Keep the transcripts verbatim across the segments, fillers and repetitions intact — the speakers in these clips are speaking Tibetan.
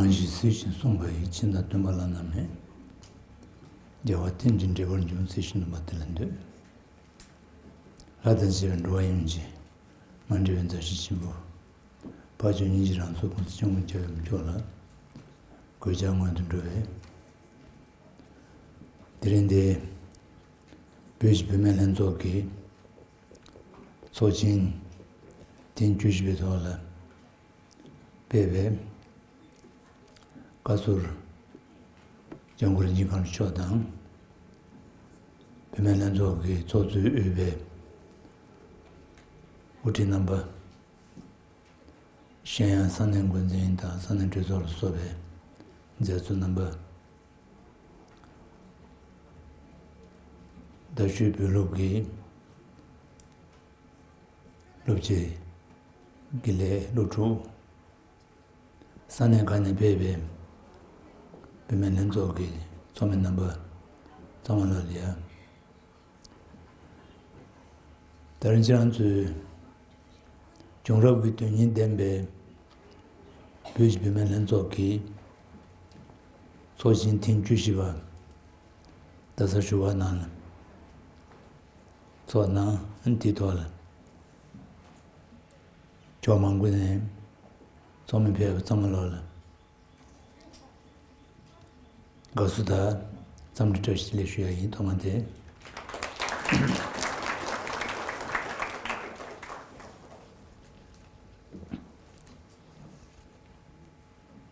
གང་ཞིག་གཟིགས་ཤིང་གསུངས་པ་ཡི། ཕྱི་ནང་སྟོན་པ་བླ་ན་མེད། རྒྱལ་བ་བསྟན་ཅིང་འབྲེལ་བར་འབྱུང་། ཟེར་བཞིན་དུ་མ་དེ་ལ་འདུད། ལྷ་དང་བཅས་པའི་འགྲོ་བ་ཡོངས་ཀྱི་མ་འདྲིས་པའི་མཛའ་བཤེས་ཆེན་པོ། འཕགས་མཆོག་སྙིང་རྗེའི་རང་གཟུགས་ཀུན་ཏུ་སྤྱན་དབུས་རྒྱལ་བའི་མཆོག་ལ་གུས་ཕྱག་སྔོན་དུ་འགྲོ་བས། དེ་རིང་འདི་བོད་ཀྱི་བུད་མེད་ལྷན་ཚོགས་ཀྱི་ཚོགས་ཆེན་ཐེངས་བཅུ་བཞི་པའི་ཐོག་ལ་སྤེལ་བའི་བཀའ་ཟུར་སྐྱབས་མགོན་རིན་ཆེན་མཁའ་འགྲོ་མཆོག་དང་། བུད་མེད་ལྷན་ཚོགས་ཀྱི་ཚོགས་གཙོས་དབུས་པའི་དབུ་ཁྲིད་རྣམ་པ། གཞན་ཡང་ས་གནས་འགོ་འཛིན་དང་ས་གནས་གྲོས་ཚོགས་ལ་སོགས་པའི་མཛད་གཙོ་རྣམ་པ། རྡ་ཤོད་བོད་སློབ་ཀྱི་སློབ་སྤྱི། དགེ་ལས་སློབ་ཕྲུག། ས་གནས་ཁག་ནས་ཕེབས་པའི་བུད་མེད་ལྷན་ཚོགས་ཀྱི་ཚོགས་མི་རྣམ་པ་ཚང་མ་ལ་ཡ། ད་རིང་ཁྱེད་རང་ཚོས་བྱུང་རབས་ཀྱི་དོན་སྙིང་ལྡན་པའི་བོད་ཀྱི་བུད་མེད་ལྷན་ཚོགས་ཀྱི་ཚོགས་ཆེན་ཐེངས་བཅུ་བཞི་པ་རྡ་སར་ཞུ་བ་གནང་ལ་ཚོགས་གནང་། དེའི་ཐོག་ལ་ཕྱོགས་མང་པོ་ནས་ཚོགས་མི་ཕེབས་པ་ཚང་མ་ལོག་ལ། དགའ་བསུ་དང་འཚམས་འདྲི་བཀྲ་ཤིས་བདེ་ལེགས་ཞུ་ཡ་ཡིན། ཐོག་མ་དེ།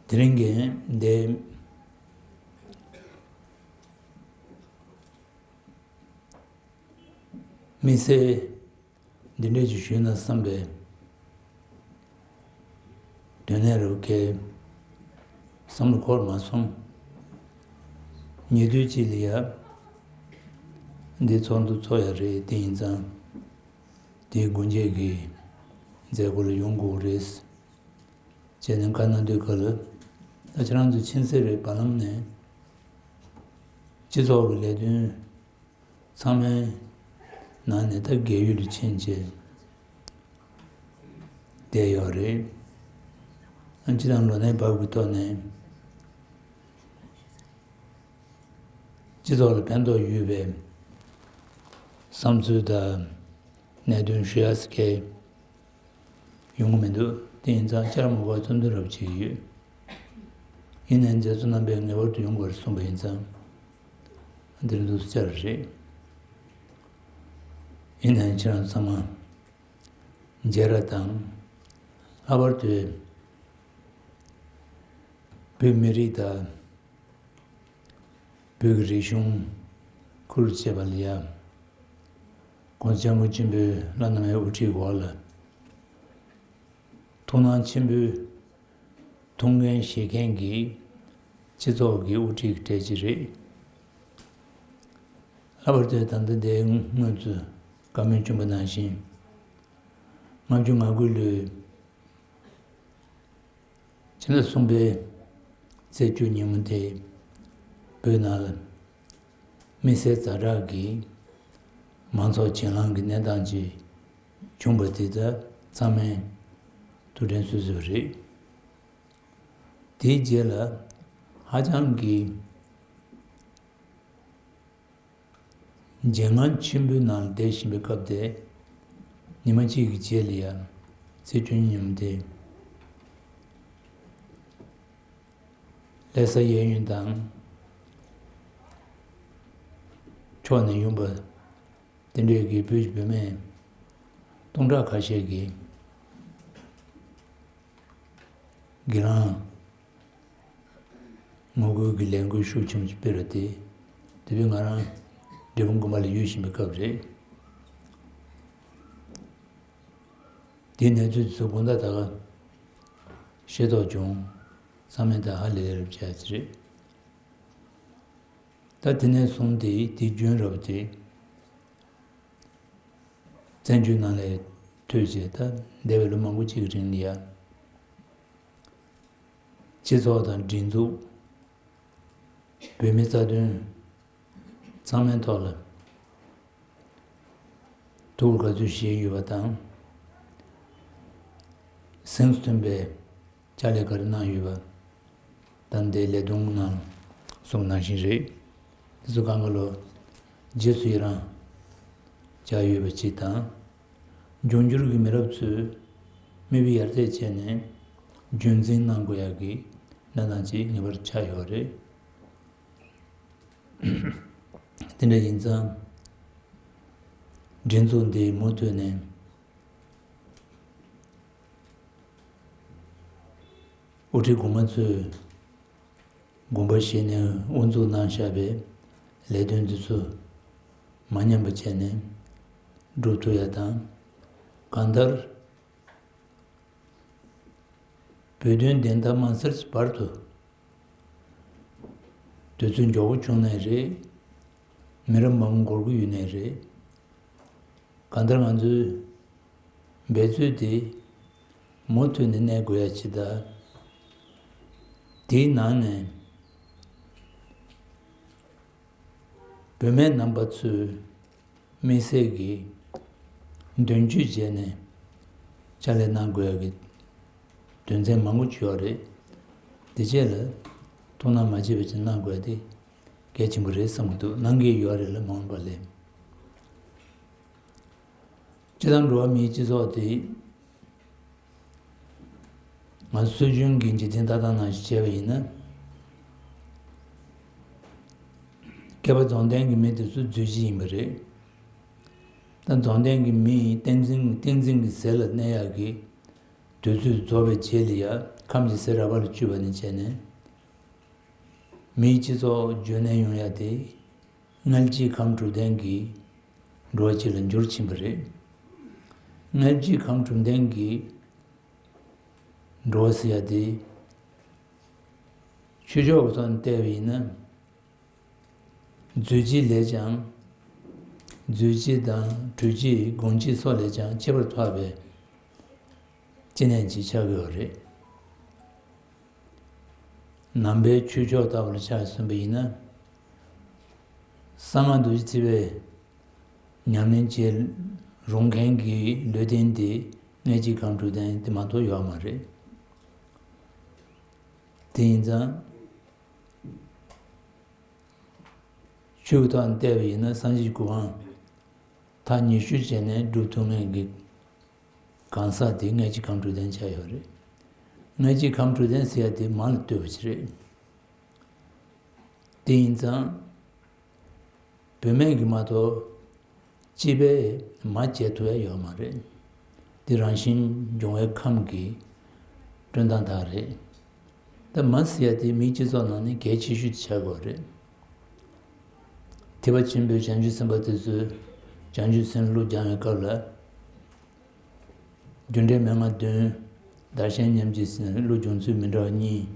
དེ་རིང་གི་འདི་དམིགས་བསལ་འདི་འདྲས་ཅིག་ཞུས་ན་བསམ་པའི་དོན་གནད་རུ་ཁའི་བསམ་བློ་འཁོར་མ་སོང་། ཉེ་དུས་ཅིག་ལ་ཡ་འདི་ཚོགས་འདུ་ཚོགས་ཡ་རེད། དེ་ཡིན་ཙང་དེའི་སྒོ་འབྱེད་ཀྱི་མཛད་སྒོ་ལ་ཡོང་དགོས་རེད་ཅེས་ནས་བཀའ་གནང་དུས་སྐབས་ལ། ད་ཁྱེད་རང་ཚོ་མཁྱེན་གསལ་རེད། བར་ལམ་ནས་སྤྱི་ཚོགས་ཀྱི་ལས་དོན་ཚང་མའི་ནང་ནས་ད་རྒས་ཡོལ་ལ་ཕྱིན་བྱས་བསྡད་ཡོད་རེད། ཨ་སྤྱི་དང་ལོ་ནའི་བབ་ཀྱི་ཐོག་ནས་སྤྱི་ཚོགས་ལ་ཕན་ཐོགས་ཡོད་པའི་བསམ་ཚུལ་དང་གནད་དོན་ཞུ་ཡ་ཟེར་མཁན་ཡོང་གི་མི་འདུག་དེ་ཡིན་ཙང་བཅར་མ་དགོས་པར་རྩོད་འདུ་རབ་བྱེད་ཀྱི་ཡོད། ཡིན་ནའི་མཛད་གཙོ་རྣམ་པས་ངེས་པར་དུ་ཡོང་དགོས་རེད་གསུངས་པ་ཡིན་ཙང་། འདིར་འདུག་བཅར་རེད། ཡིན་ནའི་ཁྱེད་རང་ཚང་མ་མཇལ་ར་དང་། ལྷག་པར་དུ་བོད་མི་རིགས་དང་། བོད་ཀྱི་རིག་གཞུང་ཁུར་བྱེད་པ་ལ་ཡ། ༸གོང་ས་༸སྐྱབས་མགོན་ཆེན་པོའི་བླ་ན་མེད་དབུ་ཁྲིད་འོག་ལ་ཐུགས་སྣང་ཆེན་པོས་ཐུགས་འགན་བཞེས་མཁན་གྱི་སྤྱི་ཚོགས་ཀྱི་དབུ་ཁྲིད་ཀྱི་གྲས་ཅིག་རེད། ལྷག་པར་དུ་ད་ལྟ་འདིའི་སྔོན་དུ་བཀའ་མོལ་བྱུང་བ་ནང་བཞིན། ལྔ་བཅུ་ང་དགུ་ལོའི་ཕྱི་ཟླ་གསུམ་པའི་ཚེས་བཅུ་ཉིན་མོ་དེ་བོད་ནང་ལ་དམིགས་བསལ་ཛ་དྲག་གི་མང་ཚོགས་གྱེན་ལངས་ཀྱི་གནས་སྟངས་ཅིག་བྱུང་བ་དེ་ད་ཚང་མས་ཐུགས་དྲན་གསོ་གསོས་རེད། དེའི་རྗེས་ལ་ཧ་ཅང་གི་རྒྱལ་ངར་ཆེན་པོའི་ནང་ལ་བསྡད་བཞིན་པའི་སྐབས་དེ། ཉི་མ་གཅིག་གི་རྗེས་ལ་ཡང་ཚེས་བཅུ་གཉིས་ཉིན་མོ་དེ། ལྷ་ས་གཡས་གཡོན་དང་ཕྱོགས་ནས་ཡོང་པ་དེ་འདྲའི་གི་བོད་ཀྱི་བུད་མེད་སྟོང་ཕྲག་ཁ་ཤས་ཀྱིས་སྒེར་ལངས་ངོ་རྒོལ་གྱི་ལས་འགུལ་ཤུགས་ཆེན་པོ་ཞིག་སྤེལ་བ་དེ། དེ་བས་ང་རང་འབྲས་སྤུངས་དགོན་པ་ལ་ཡོད་བཞིན་པའི་སྐབས་རེད། དེའི་གནས་ཚུལ་ཚོ་དགོང་དག་ད་ག་ཤེས་རྟོགས་བྱུང་། ཚང་མས་ད་ཧ་ལས་ལས་རབ་བྱས་ཚེ་རེད། ད་དེ་ནས་བཟུང་སྟེ་དེའི་རྒྱུན་རབ་དེ། བཙན་བྱོལ་ནང་ལས་ཐོས་བྱས་ད་འདས་པའི་ལོ་མང་པོ་གཅིག་གི་རིང་ལ་ཡ། སྤྱི་ཚོགས་དང་སྒྲིག་འཛུགས། བོད་མི་རྩ་དོན་ཚང་མའི་ཐོག་ལ་ཐུགས་ཁུར་ག་ཚོད་བཞེས་ཡོད་པ་དང་། སེམས་སུ་ཐོན་པའི་ཕྱག་ལས་ག་རེ་གནང་ཡོད་པ། ད་ལྟའི་ལས་དོན་ནང་གསུངས་ནང་བཞིན་རེད། དེ་ཚོ་གང་ག་ལོ་རྗེས་སུ་ཡི་རང་བྱ་ཡོད་པ་ཅིག་དང་། འབྱུང་འགྱུར་གྱི་མི་རབས་ཚོས་མི་བུ་ཡར་རྩེ་བྱས་ནས་རྒྱུན་འཛིན་གནང་དགོས་ཡག་གི་གནས་སྟངས་ཅིག་ངེས་པར་ཆགས་ཡོད་རེད། དེ་འདྲ་ཡིན་ཙང་། སྒྲིག་འཛུགས་འདི་མུ་མཐུད་ནས་དབུ་ཁྲིད་གོང་མ་ཚོས་དགོངས་པ་བཞེས་ནས་དབུ་འཛུགས་གནང་བཞག་པའི་ལས་དོན་འདི་ཚོ་མ་ཉམས་པ་བྱས་ནས་སྒྲུབ་ཐུབ་ཡ་དང་། གང་ལྟར། བོད་དོན་བདེན་མཐའ་མ་གསལ་གྱི་བར་དུ། དུས་ཚོད་མགྱོགས་པོ་བྱུང་ནའི་རེད། མི་རབས་མང་པོ་འགོར་གྱི་ཡོད་ནའི་རེད། གང་ལྟར་ང་ཚོའི་འབད་རྩོལ་དེ་མུ་མཐུད་ནས་གནས་དགོས་ཡ་ཅིག་དང་། དེའི་ནང་ནས་བུད་མེད་རྣམ་པ་ཚོས་དམིགས་བསལ་གྱི་མདུན་སྐྱོད་བྱས་ནས་ཕྱག་ལས་གནང་དགོས་ཡ་གི་དོན་ཚན་མང་པོ་ཅིག་ཡོད་རེད། དེ་རྗེས་ལ་ཐུགས་སྣང་མ་བརྗེད་པ་ཅིག་གནང་དགོས་ཡ་དེ་གལ་ཆེན་པོ་རེད་བསམ་གྱི་འདུག་གནང་གི་ཡོད་རེད་ལ་མ་འོངས་པ་ལས། སྤྱི་བཏང་འགྲོ་བ་མིའི་སྤྱི་ཚོགས་དེ་ང་ཚོ་སྲོལ་རྒྱུན་གྱི་འཇིག་རྟེན་ལྟ་སྟངས་ནང་བཞིན་བྱས་པ་ཡིན་ན། བསྐལ་པ་རྫོགས་ལྡན་གྱི་མི་དེ་ཚོ་རྫུས་སྤྱི་ཡིན་པ་རེད། ད་རྫོགས་ལྡན་གྱི་མི་ཡི་ཏིང་འཛིན་ཏིང་འཛིན་གྱི་ཟེར་ལ་གནས་ཡག་གི་དུས་ཚོད་རྫོགས་པའི་རྗེས་ལ་ཡ་ཁམས་ཀྱི་སེམས་རགས་པ་ལ་བཅུག་པ་ནས་བྱས་ནས། མིའི་སྤྱི་ཚོགས་རྒྱུན་གནས་ཡོང་ཡ་དེ། མངལ་སྐྱེས་ཁམས་དྲུག་ལྡན་གྱི་འགྲོ་བ་ཅིག་ལ་འགྱུར་ཕྱིན་པ་རེད། མངལ་སྐྱེས་ཁམས་དྲུག་ལྡན་གྱི་འགྲོ་བ་ཟེར་ཡ་དེ། ཆོས་ཕྱོགས་ཀྱི་ཐོག་ནས་བལྟས་པ་ཡིན་ན། རྫུས་སྤྱི་ལས་ཀྱང་། རྫུས་སྤྱི་དང་དྲུས་སྤྱི་སྒོང་སྤྱི་སོགས་ལས་ཀྱང་ཁྱད་པར་འཕགས་པའི་སྐྱེ་གནས་ཅིག་ཆགས་ཀྱི་ཡོད་རེད། ནང་པའི་ཆོས་ཕྱོགས་ལྟ་བུར་ཆ་བཞག་པ་ཡིན་ན། གསང་སྔགས་རྡོ་རྗེ་ཐེག་པའི་ཉམས་ལེན་བྱེད་རུང་མཁན་གྱི་ལུས་རྟེན་དེ་མངལ་སྐྱེས་ཁམས་དྲུག་ལྡན་དེ་མ་གཏོགས་ཡོད་མ་རེད། དེ་ཡིན་ཙང་། ཆོས་ཀྱི་ཐོག་ནས་བལྟས་པ་ཡིན་ན་སངས་རྒྱས་ཀྱི་གོ་འཕང་མཐའ་ཉི་ཤུ་བྱས་ནས་སྒྲུབ་ཐུབ་མཁན་གྱི་གང་ཟག་དེ་མངལ་སྐྱེས་ཁམས་དྲུག་ལྡན་ཆགས་ཡོད་རེད། མངལ་སྐྱེས་ཁམས་དྲུག་ལྡན་ཟེར་ཡ་དེ་མ་ལ་ལྟོས་པ་ཞིག་རེད། དེ་ཡིན་ཙང་། བུད་མེད་ཀྱིས་མ་གཏོགས་སྐྱེས་པའི་མ་བྱེད་ཐུབ་ཡ་ཡོད་མ་རེད། དེ་རང་བཞིན་འབྱུང་བའི་ཁམས་ཀྱི་སྐྲུན་སྟངས་དག་རེད། ད་མ་ཟེར་ཡ་དེ་མིའི་སྤྱི་ཚོགས་ནང་ནས་གལ་ཆེ་ཤོས་དེ་ཆགས་དགོས་རེད། ཐེག་པ་ཆེན་པོའི་བྱང་ཆུབ་སེམས་དཔའ་དེ་ཚོས་བྱང་ཆུབ་སེམས་བློ་སྦྱང་བའི་སྐབས་ལ། རྒྱུ་འབྲས་མན་ངག་བདུན། བདག་གཞན་མཉམ་བརྗེ་ཟེར་བློ་སྦྱོང་ཚུལ་མི་འདྲ་བ་གཉིས་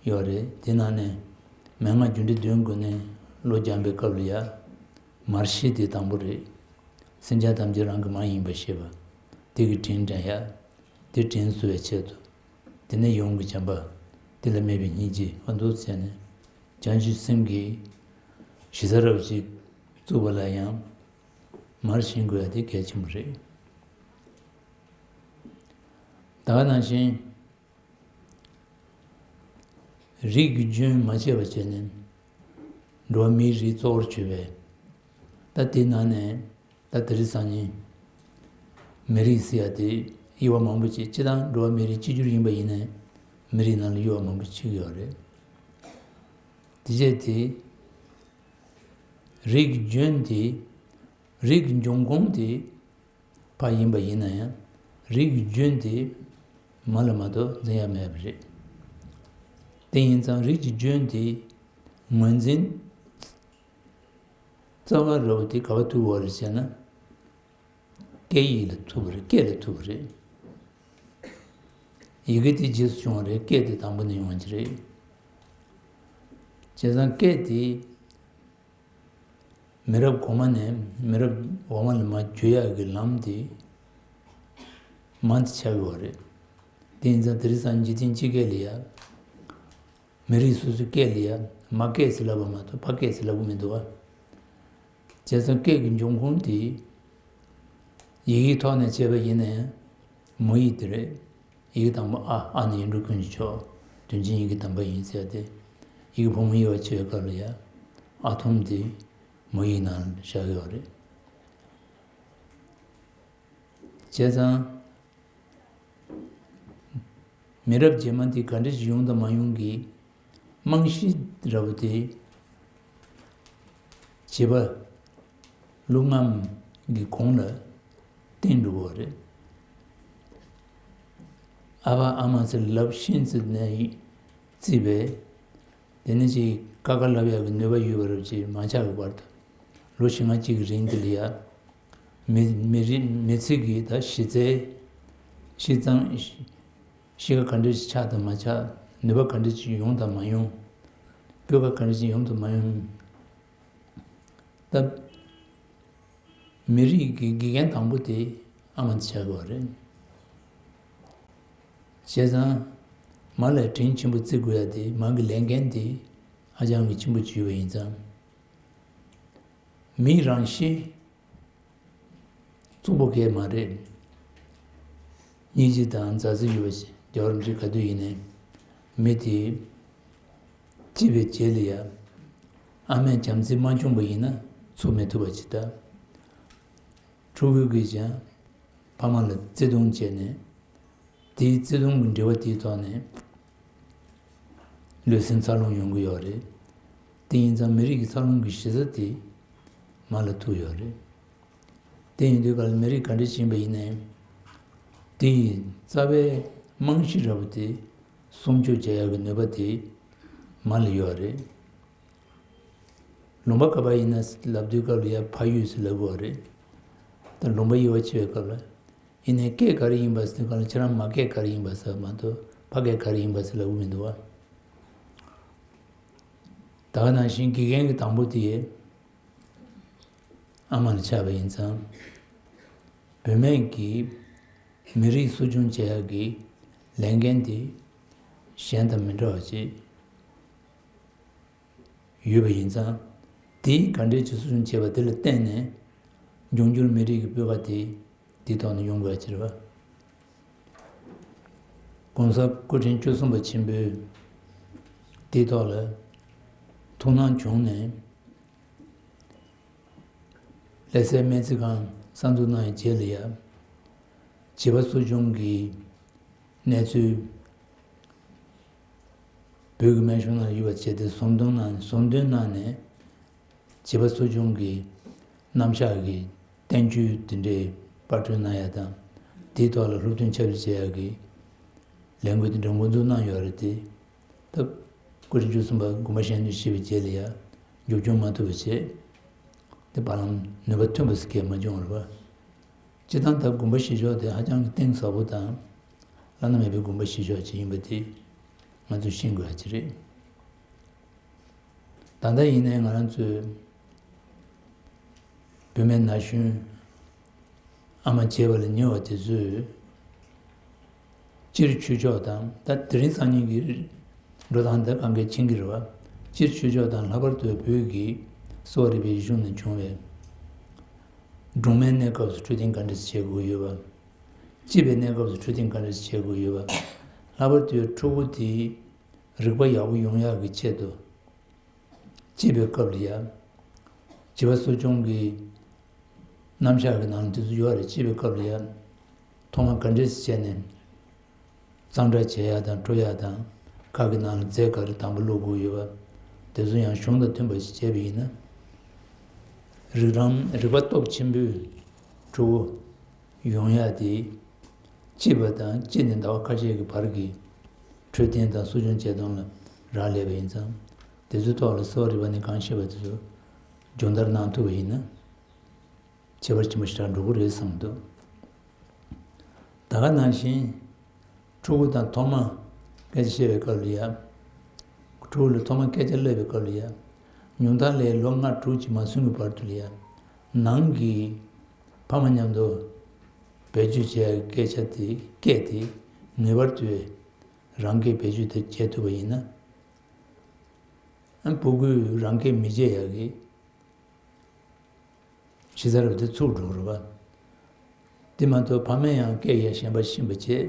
ཡོད་རེད། དེ་ནང་ནས་མན་ངག་རྒྱུ་འབྲས་བདུན་སྒོ་ནས་བློ་སྦྱང་པའི་སྐབས་ལ་ཡ། མར་ཤེས་དེ་དང་པོ་རེད། སེམས་ཅན་ཐམས་ཅད་རང་གི་མ་ཡིན་པར་ཤེས་པ། དེ་གི་དྲིན་དྲན་ཡ། དེ་དྲིན་གཟོ་བའི་ཆེད་དུ། དེ་ནས་ཡོངས་ཀྱི་བྱམས་པ། དེ་ལ་དམིགས་པའི་སྙིང་རྗེ་ཨ་འདུག་བྱས་ནས། བྱང་ཆུབ་སེམས་ཀྱི་གཞི་རྩ་རབ་ཅིག་བཙུགས་པ་ལ་ཡང་། མར་ཤེས་དགོས་ཡ་དེ་གལ་ཆེན་པོ་རེད། ད་ག་ནང་བཞིན། རིགས་ཀྱི་རྒྱུན་མ་ཆད་པར་བྱས་ནས། འགྲོ་བ་མིའི་རིགས་གཙོ་བོར་གྱུར་པའི། ད་དེའི་ནང་ནས་ད་དེ་རིང་སང་ཉིན། མི་རིགས་ཟེར་ཡ་དེ་དབྱེ་བ་མང་པོ་ཅིག་སྤྱིར་བཏང་འགྲོ་བ་མིའི་རིགས་གཅིག་གྱུར་ཡིན་པ་ཡིན་ནའི། མི་རིགས་ནང་ལ་དབྱེ་བ་མང་པོ་ཕྱེ་གི་ཡོད་རེད། དེ་བྱས་ཏེ། རིགས་ཀྱི་རྒྱུན་དེ། རིགས་ཀྱི་འབྱུང་ཁུངས་དེ། ཕ་ཡིན་པ་ཡིན་ན་ཡང་། རིགས་ཀྱི་རྒྱུན་དེ་མ་ལ་མ་གཏོགས་འཛིན་ཡ་མེད་པ་རེད། དེ་ཡིན་ཙང་རིགས་ཀྱི་རྒྱུན་དེ་ངོས་འཛིན་རྩ་བ་རབ་དེ་ག་པར་ཐུག་པ་རེད་ཟེར་ན། སྐད་ཡིག་ལ་ཐུག་པ་རེད། སྐད་ལ་ཐུག་པ་རེད། ཡི་གེ་དེ་རྗེས་སུ་བྱུང་བ་རེད། སྐད་དེ་དང་པོ་ནས་ཡོང་བ་ཅིག་རེད། བྱས་ཙང་སྐད་དེ། མི་རབས་གོང་མ་ནས་མི་རབས་འོག་མ་ལ་མར་བརྒྱུད་ཡག་གི་ལམ་དེ་མང་དུ་ཆགས་ཡོད་རེད། དེ་ཡིན་ཙང་དེ་རིང་སང་འཇིག་རྟེན་སྤྱི་སྐད་ལ་ཡ། མི་རིགས་སོ་སོའི་སྐད་ལ་ཡ་མ་སྐད་ཟེར་ལབ་པ་མ་གཏོགས་ཕ་སྐད་ཟེར་ལབ་གི་མི་འདུག་བ། བྱས་ཙང་སྐད་ཀྱི་འབྱུང་ཁུངས་དེ་ཡི་གེའི་ཐོག་ནས་བྱས་པ་ཡིན་ན་ཡང་མོ་ཡིག་དེ་རེད། ཡིག་དང་པོ་ཨ། ཨ་ནི་ཡིག་འབྲུ་ཀུན་གྱི་མཆོག་དོན་ཆེན་ཡི་གེ་དམ་པ་ཡིན་ཟེར་ཏེ། ཡི་གེ་ཕོ་མོ་དབྱེ་བ་ཕྱེ་བའི་སྐབས་ལ་ཡང་ཨ་ཐོམ་དེ་མོ་ཡིག་ནང་བཞག་ཡོད་རེད། བྱས་ཙང་། མི་རབས་རྗེས་མ་དེ་ག་འདྲ་ཞིག་ཡོང་དང་མ་ཡོང་གི་རྨང་གཞི་འདྲ་པོ་དེ། བྱིས་པ་ལོ་ལྔའམ་གི་གོང་ལ་བསྟན་འགྲོ་གི་རེད། ཨ་ཕ་ཨ་མ་ཟེར་ལབ་ཤེས་ཚེ་ནས་བརྩིས་པས། དེ་ནས་ཅིག་ཀ་ཁ་ལབ་ཡག་གི་ནུས་པ་ཡོད་པ་རེད་ཅེས་མ་ཆགས་ཀྱི་བར་དུ། ལོ་བཞི་ལྔ་གཅིག་གི་རིང་དེ་ལ་ཡ། མི་མི་རིགས་མི་ཚེ་གི་ད་གཞི་རྩའི་གཞི་གཙང་གཞི་ཁ་ག་འདྲ་ཞིག་ཆགས་དང་མ་ཆགས། ནུས་པ་ག་འདྲ་ཞིག་ཡོང་དང་མ་ཡོང་། སྤུས་ཀ་ག་འདྲ་ཞིག་ཡོང་དང་མ་ཡོང་། ད་མི་རིགས་ཀྱི་དགེ་རྒན་དང་པོ་དེ་ཨ་མ་དེ་ཆགས་དགོས་པ་རེད། བྱས་ཙང་། མ་ལ་དྲིན་ཆེན་པོ་བརྩི་དགོས་ཡ་དེ་མ་གི་ལས་འགན་དེ་ཧ་ཅང་གི་ཆེན་པོ་ཅིག་ཡོད་པ་ཡིན་ཙང་། མིའི་རང་གཤིས་རྩུབ་པོ་གས་མ་རེད། སྙིང་རྗེ་དང་མཛའ་བརྩེ་ཡོད་པ་ཞིག་རྒྱལ་བ་རིན་པོ་ཆེ་ག་དུས་ཡིན་ནའི་མི་དེ་སྐྱེས་པའི་རྗེས་ལ་ཡ། ཨ་མས་བྱམས་བརྩེ་མ་བྱུང་པ་ཡིན་ན་ཚུགས་མི་ཐུབ་པ་ཅིག་ད། ཕྲུ་གུ་གིས་ཀྱང་ཕ་མ་ལ་བརྩེ་དུང་བྱས་ནས། དེའི་བརྩེ་དུང་གི་འབྲེལ་བ་དེའི་ཐོག་ནས་ལུས་སེམས་འཚར་ལོངས་ཡོང་གི་ཡོད་རེད། དེ་ཡིན་ཙང་མི་རིགས་ཀྱི་འཚར་ལོངས་ཀྱི་གཞི་རྩ་དེ་མ་ལ་ཐུག་ཡོད་རེད། དེ་ཡིན་དུས་ག་ལ་མི་རིགས་ག་འདྲ་ཞིག་ཡིན་པ་ཡིན་ནའི། དེ་ཡི་རྩ་བའི་རྨང་གཞི་འདྲ་པོ་དེ་སྲུང་སྐྱོབ་བྱེད་ཡག་གི་ནུས་པ་དེ་མ་ལ་ཡོད་རེད། ལུང་པ་ག་པར་ཡིན་ན་ལབ་དུས་སྐབས་ལ་ཡ་ཕ་ཡུལ་ཟེར་ལབ་དགོས་པ་རེད། ད་ལུང་པ་དབྱེ་བ་ཕྱེ་བའི་སྐབས་ལ། ཡིན་ནའི་སྐད་ག་རེ་ཡིན་པ་ཟེར་དུས་སྐབས་ལ་ཁྱེད་རང་མ་སྐད་ག་རེ་ཡིན་པ་ཟེར་བ་མ་གཏོགས་ཕ་སྐད་ག་རེ་ཡིན་པ་ཟེར་ལབ་གི་མི་འདུག་བ། ད་ག་ནང་བཞིན་དགེ་རྒན་གྱི་དང་པོ་དེ་ཨ་མ་ལ་ཆགས་པ་ཡིན་ཙང་། བུད་མེད་ཀྱི་མི་རིགས་གསོ་སྐྱོང་བྱེད་ཡག་གི་ལས་འགན་དེ་གཞན་དང་མི་འདྲ་བ་ཅིག་ཡོད་པ་ཡིན་ཙང་། དེས་ག་འདྲས་ཀྱི་གསོ་སྐྱོང་བྱས་པ་དེ་ལ་བརྟེན་ནས་འབྱུང་འགྱུར་མི་རིགས་ཀྱི་སྤུས་ཀ་དེ་དེའི་ཐོག་ནས་ཡོང་དགོས་ཡ་ཅིག་རེད་བ། ༸གོང་ས་སྐུ་ཕྲེང་བཅུ་གསུམ་པ་ཆེན་པོས་དེའི་ཐོག་ལ་ཐུགས་སྣང་བྱུང་ནས། ལྷ་སའི་སྨན་རྩིས་ཁང་གསར་འཛུགས་གནང་བའི་རྗེས་ལ་ཡ། བྱིས་པ་གསོ་སྐྱོང་གི་གནས་ཚུལ་བོད་ཀྱི་སྨན་གཞུང་ནང་ཡོད་པ་བྱས་ཏེ་ཟུར་འདོན་གནང་ཟུར་འདོན་གནང་ནས། བྱིས་པ་གསོ་སྐྱོང་གི་རྣམ་གཞག་གི་བསྟན་བཅོས་དེ་འདྲའི་པར་སྐྲུན་གནང་ཡ་དང་། དེའི་ཐོག་ལ་སློབ་སྟོན་ཁྱབ་སྤེལ་བྱེད་ཡ་གི་ལས་འགུལ་དེ་འདྲ་འགོ་འཛུགས་གནང་ཡོད་རེད་དེ། ད་སྐུ་ཕྲེང་བཅུ་གསུམ་པ་དགོངས་པ་བཞེས་ནས་བཞེས་པའི་རྗེས་ལ་ཡ་མཇུག་སྐྱོང་མ་ཐུབ་པ་བྱས། དེ་བར་ལམ་ནུས་པ་ཐོན་པ་ཟེར་མཁན་མ་བྱུང་བ་རེད་བ། སྤྱིར་བཏང་ད་དགོངས་པ་བཞེས་ཕྱོགས་དེ་ཧ་ཅང་གི་གཏིང་ཟབ་པོ་དང་། བླ་ན་མེད་པའི་དགོངས་པ་བཞེས་ཕྱོགས་ཅིག་ཡིན་པ་དེ་ང་ཚོས་ཤེས་དགོས་ཡ་ཅིག་རེད། ད་ལྟ་ཡིན་ནའི་ང་རང་ཚོས་བུད་མེད་ན་གཞོན་ཨ་མ་བྱེད་པ་ལ་ཉེ་བ་དེ་ཚོས་སྤྱིར་ཆོས་ཕྱོགས་དང་། ད་དེ་རིང་སང་ཉིན་གྱི་འགྲོ་སྟངས་དེ་གང་གས་ཕྱིན་གྱི་རེད་བ། སྤྱིར་ཆོས་ཕྱོགས་དང་། ལྷག་པར་དུ་བོད་ཀྱི་གསོ་བ་རིག་པའི་གཞུང་ནས་བྱུང་བའི་སྦྲུམ་མའི་གནས་སྐབས་སུ་འཕྲོད་བསྟེན་ག་འདྲ་བྱེད་དགོས་ཡོད་པ། སྐྱེས་པའི་གནས་སྐབས་སུ་འཕྲོད་བསྟེན་ག་འདྲ་བྱེད་དགོས་ཡོད་པ། ལྷག་པར་དུ་ཕྲུ་གུ་དེའི་རིག་པ་ཡག་པོ་ཡོང་ཡག་གི་ཆེད་དུ། སྐྱེས་པའི་སྐབས་ལ་ཡ། བྱིས་པ་གསོ་སྐྱོང་གི་རྣམ་གཞག་གི་ནང་དེ་ཚོ་ཡོད་རེད། སྐྱེས་པའི་སྐབས་ལ་ཡ། ཐོག་མ་ག་འདྲས་བྱས་ནས་གཙང་སྦྲ་བྱེད་ཡ་དང་འཕྲོད་ཡ་དང་། ཁ་གི་ནང་ལ་རྫས་ག་རེ་དང་པོ་བླུག་དགོས་ཡོད་པ། དེ་ཚོ་ཡང་གཞུང་དང་མཐུན་པ་ཞིག་བྱས་པ་ཡིན་ན། རིགས་རང་རིག་པ་སྟོབས་ཆེན་པོས་ཕྲུ་གུ་ཡོང་ཡ་དེ། སྐྱེས་པ་དང་སྐྱེས་ནས་ཟླ་བ་ཁ་ཤས་ཀྱི་བར་གྱི་འཕྲོད་བསྟེན་དང་གསོ་སྐྱོང་བྱེད་སྟངས་ལ་རག་ལས་པ་ཡིན་ཙང་། དེ་ཚོའི་ཐོག་ལ་གསོ་བ་རིག་པ་ནས་གང་ཤེས་པ་དེ་ཚོ་སྦྱོང་བརྡར་གནང་ཐུབ་པ་ཡིན་ན། ཁྱད་པར་ཆེན་པོ་ཞེ་དྲག་འགྲོ་གི་རེད་བསམ་འདུག་ད་ག་ནང་བཞིན། ཕྲུ་གུ་དང་ཐོག་མ་སྐད་ཆ་བཤད་པའི་སྐབས་ལ་ཡ། ཕྲུ་གུ་ལ་ཐོག་མ་སྐད་ཆ་བསླབ་པའི་སྐབས་ལ་ཡ། ཉུང་མཐའ་ལ་ལོ་ལྔ་དྲུག་ཅིག་མ་སོན་གྱི་བར་དུ་ལ་ཡ། ནང་གི་ཕ་མ་མཉམ་དུ་བེད་སྤྱོད་བྱེད་ཡག་གི་སྐད་ཆ་དེ་སྐད་དེ་ངེས་པར་དུ་རང་སྐད་བེད་སྤྱོད་དེ་བྱེད་ཐུབ་པ་ཡིན་ན། ཨ། ཕྲུ་གུས་རང་སྐད་མི་བརྗེད་ཡག་གི་གཞི་རྩ་རུ་དེ་ཚུགས་འགྲོ་རུ་བ། དེ་མ་གཏོགས་ཕ་མས་ཡང་སྐད་ཡ་གཞན་པ་ཤེས་པ་བྱེད།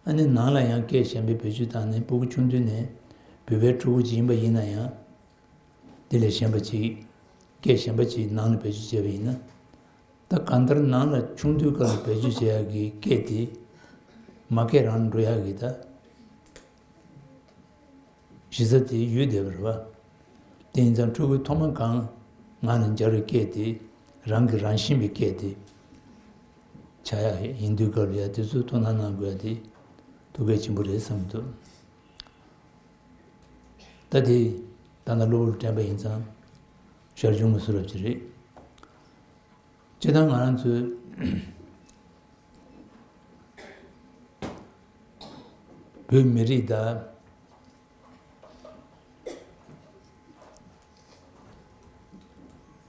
ཨ་ནི་ནང་ལ་ཡང་སྐད་གཞན་པའི་བེད་སྤྱོད་བཏང་ནས་སྤུ་གུ་ཆུང་དུས་ནས་བོད་པའི་ཕྲུ་གུ་ཅིག་ཡིན་པ་ཡིན་ན་ཡང་། དེ་ལས་གཞན་པ་ཅིག་སྐད་གཞན་པ་ཅིག་ནང་ལ་བེད་སྤྱོད་བྱས་པ་ཡིན་ན། ད་གང་ལྟར་ནང་ལ་ཆུང་དུས་སྐབས་ལ་བེད་སྤྱོད་བྱེད་ཡག་གི་སྐད་དེ། མ་སྐད་རང་འགྲོ་ཡག་གི་ད། གཞི་རྩ་དེ་ཡོད་བསྡད་པ་རེད་བ། དེ་ཡིན་ཙང་ཕྲུ་གུས་ཐོག་མ་གང་ངག་ནས་འབྱར་བའི་སྐད་དེ། རང་གི་རང་བཞིན་པའི་སྐད་དེ་ཆགས་ཡག་ཡིན་དུས་སྐབས་ལ་ཡ་དེ་ཚོ་དོ་སྣང་གནང་དགོས་ཡ་དེ་ཐུགས་གལ་ཆེན་པོ་རེད་བསམ་གྱི་འདུག་ད་དེ་ད་ལྟ་གློ་བུར་དྲན་པ་ཡིན་ཙང་ཞར་བྱུང་གི་བཟོ་འདྲ་ཅིག་རེད། སྤྱིར་བཏང་ང་རང་ཚོའི་བོད་མི་རིགས་དང་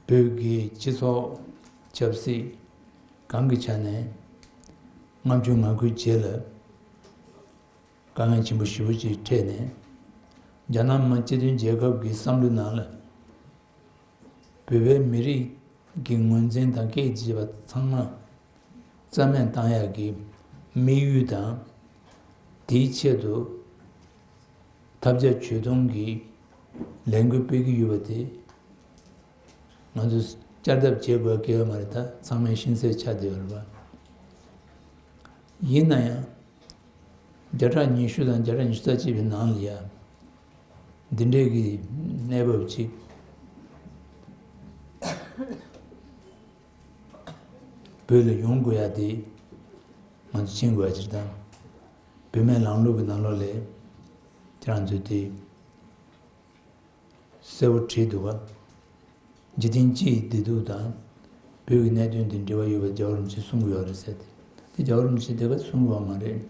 བོད་ཀྱི་སྤྱི་ཚོགས་ཆབ་སྲིད་གང་གི་ཆ་ནས་ལྔ་བཅུ་ང་དགུའི་རྗེས་ལ་དཀའ་ངལ་ཆེན་པོ་ཞེ་པོ་ཅིག་འཕྲད་ནས། རྒྱ་ནག་མི་དམངས་སྤྱི་མཐུན་རྒྱལ་ཁབ་ཀྱི་བསམ་བློའི་ནང་ལ། བོད་པའི་མི་རིགས་ཀྱི་ངོས་འཛིན་དང་སྐད་ཆ་བྱེད་པ་ཚང་མ་རྩ་མེད་བཏང་ཡག་གི་དམིགས་ཡུལ་དང་། དེའི་ཆེད་དུ་ཐབས་བརྒྱ་ཇུས་སྟོང་གིས་ལས་འགུལ་སྤེལ་གྱི་ཡོད་པ་དེ། ང་ཚོས་བསྐྱར་ལྡབ་བྱེད་དགོས་ཀྱི་ཡོད་མ་རེད། ད་ཚང་མས་ཤེས་གསལ་ཆགས་བསྡད་ཡོད་རེད་པ། ཡིན་ན་ཡང་། བརྒྱ་ཕྲག་ཉི་ཤུ་དང་བརྒྱ་ཕྲག་ཉི་ཤུ་རྩ་གཅིག་པའི་ནང་ལ་ཡ། འདི་འདྲའི་གི་གནས་བབ་ཅིག་བོད་ལ་ཡོང་དགོས་ཡ་དེ་ང་ཚོ་མཁྱེན་དགོས་ཡ་ཅིག་དང་། བོད་མིའི་ལམ་ལུགས་ཀྱི་ནང་ལོགས་ལ་ཁྱེད་རང་ཚོས་དེ་གསལ་པོ་བྲིས་འདུག་ག་འཇིག་རྟེན་སྤྱི་ཡི་བདེ་སྡུག་དང་། བོད་ཀྱི་གནད་དོན་དེ་འབྲེལ་བ་ཡོད་པ་རྒྱལ་བ་རིན་པོ་ཆེས་གསུང་གི་ཡོད་རེད་ཟེར་ཏེ། དེ་རྒྱལ་བ་རིན་པོ་ཆེས་དེ་ག་གསུང་གི་ཡོད་མ་རེད།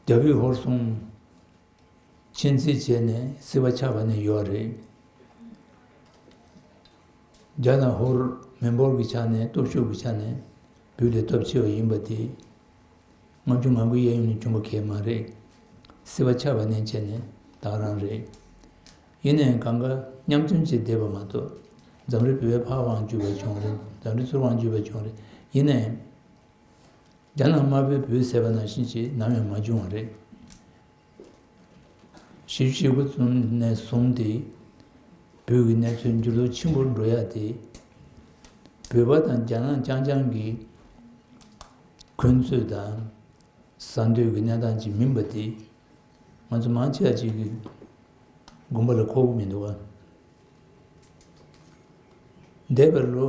རྒྱ་བོད་ཧོར་གསུམ་ཆིངས་འཛིན་བྱས་ནས་སྲིད་པ་ཆགས་པ་ནས་ཡོད་རེད། རྒྱ་དང་ཧོར་མི་འབོར་གྱི་ཆ་ནས་སྟོབས་ཤུགས་ཀྱི་ཆ་ནས་བོད་ལས་སྟོབས་ཆེ་བ་ཡིན་པ་དེ། ལྔ་བཅུ་ང་དགུའི་གཡས་གཡོན་ནས་བྱུང་བ་གང་ཡང་མ་རེད། སྲིད་པ་ཆགས་པ་ནས་བྱས་ནས་ད་ག་རང་རེད། ཡིན་ནའང་གང་ག་མཉམ་མཐུན་བྱས་བསྡད་པ་མ་གཏོགས། འཛམ་རིག་བོད་པའི་ཕར་དབང་བསྒྱུར་བ་བྱུང་རེད། འཛམ་རིག་ཚུར་དབང་བསྒྱུར་བ་བྱུང་རེད། ཡིན་ནའང་། རྒྱ་ནག་དམར་པོས་བོད་ཟས་པ་ནང་བཞིན་ཅིག་ནམ་ཡང་མ་བྱུང་བ་རེད། བཞི་བཅུ་ཞེ་དགུ་ཙམ་ནས་བཟུང་སྟེ་བོད་ཀྱི་གནས་ཚུལ་འགྱུར་ལྡོག་ཆེན་པོར་འགྲོ་ཡ་དེ། བོད་པ་དང་རྒྱ་ནག་རྐྱང་རྐྱང་གི་འཁོན་རྩོད་དང་ཟ་འདོད་ཀྱི་གནས་སྟངས་ཅིག་མིན་པ་དེ། ང་ཚོ་མང་ཆེ་བ་ཅིག་གི་དགོངས་པ་ལ་འཁོར་གྱི་མི་འདུག་ག་འདས་པའི་ལོ་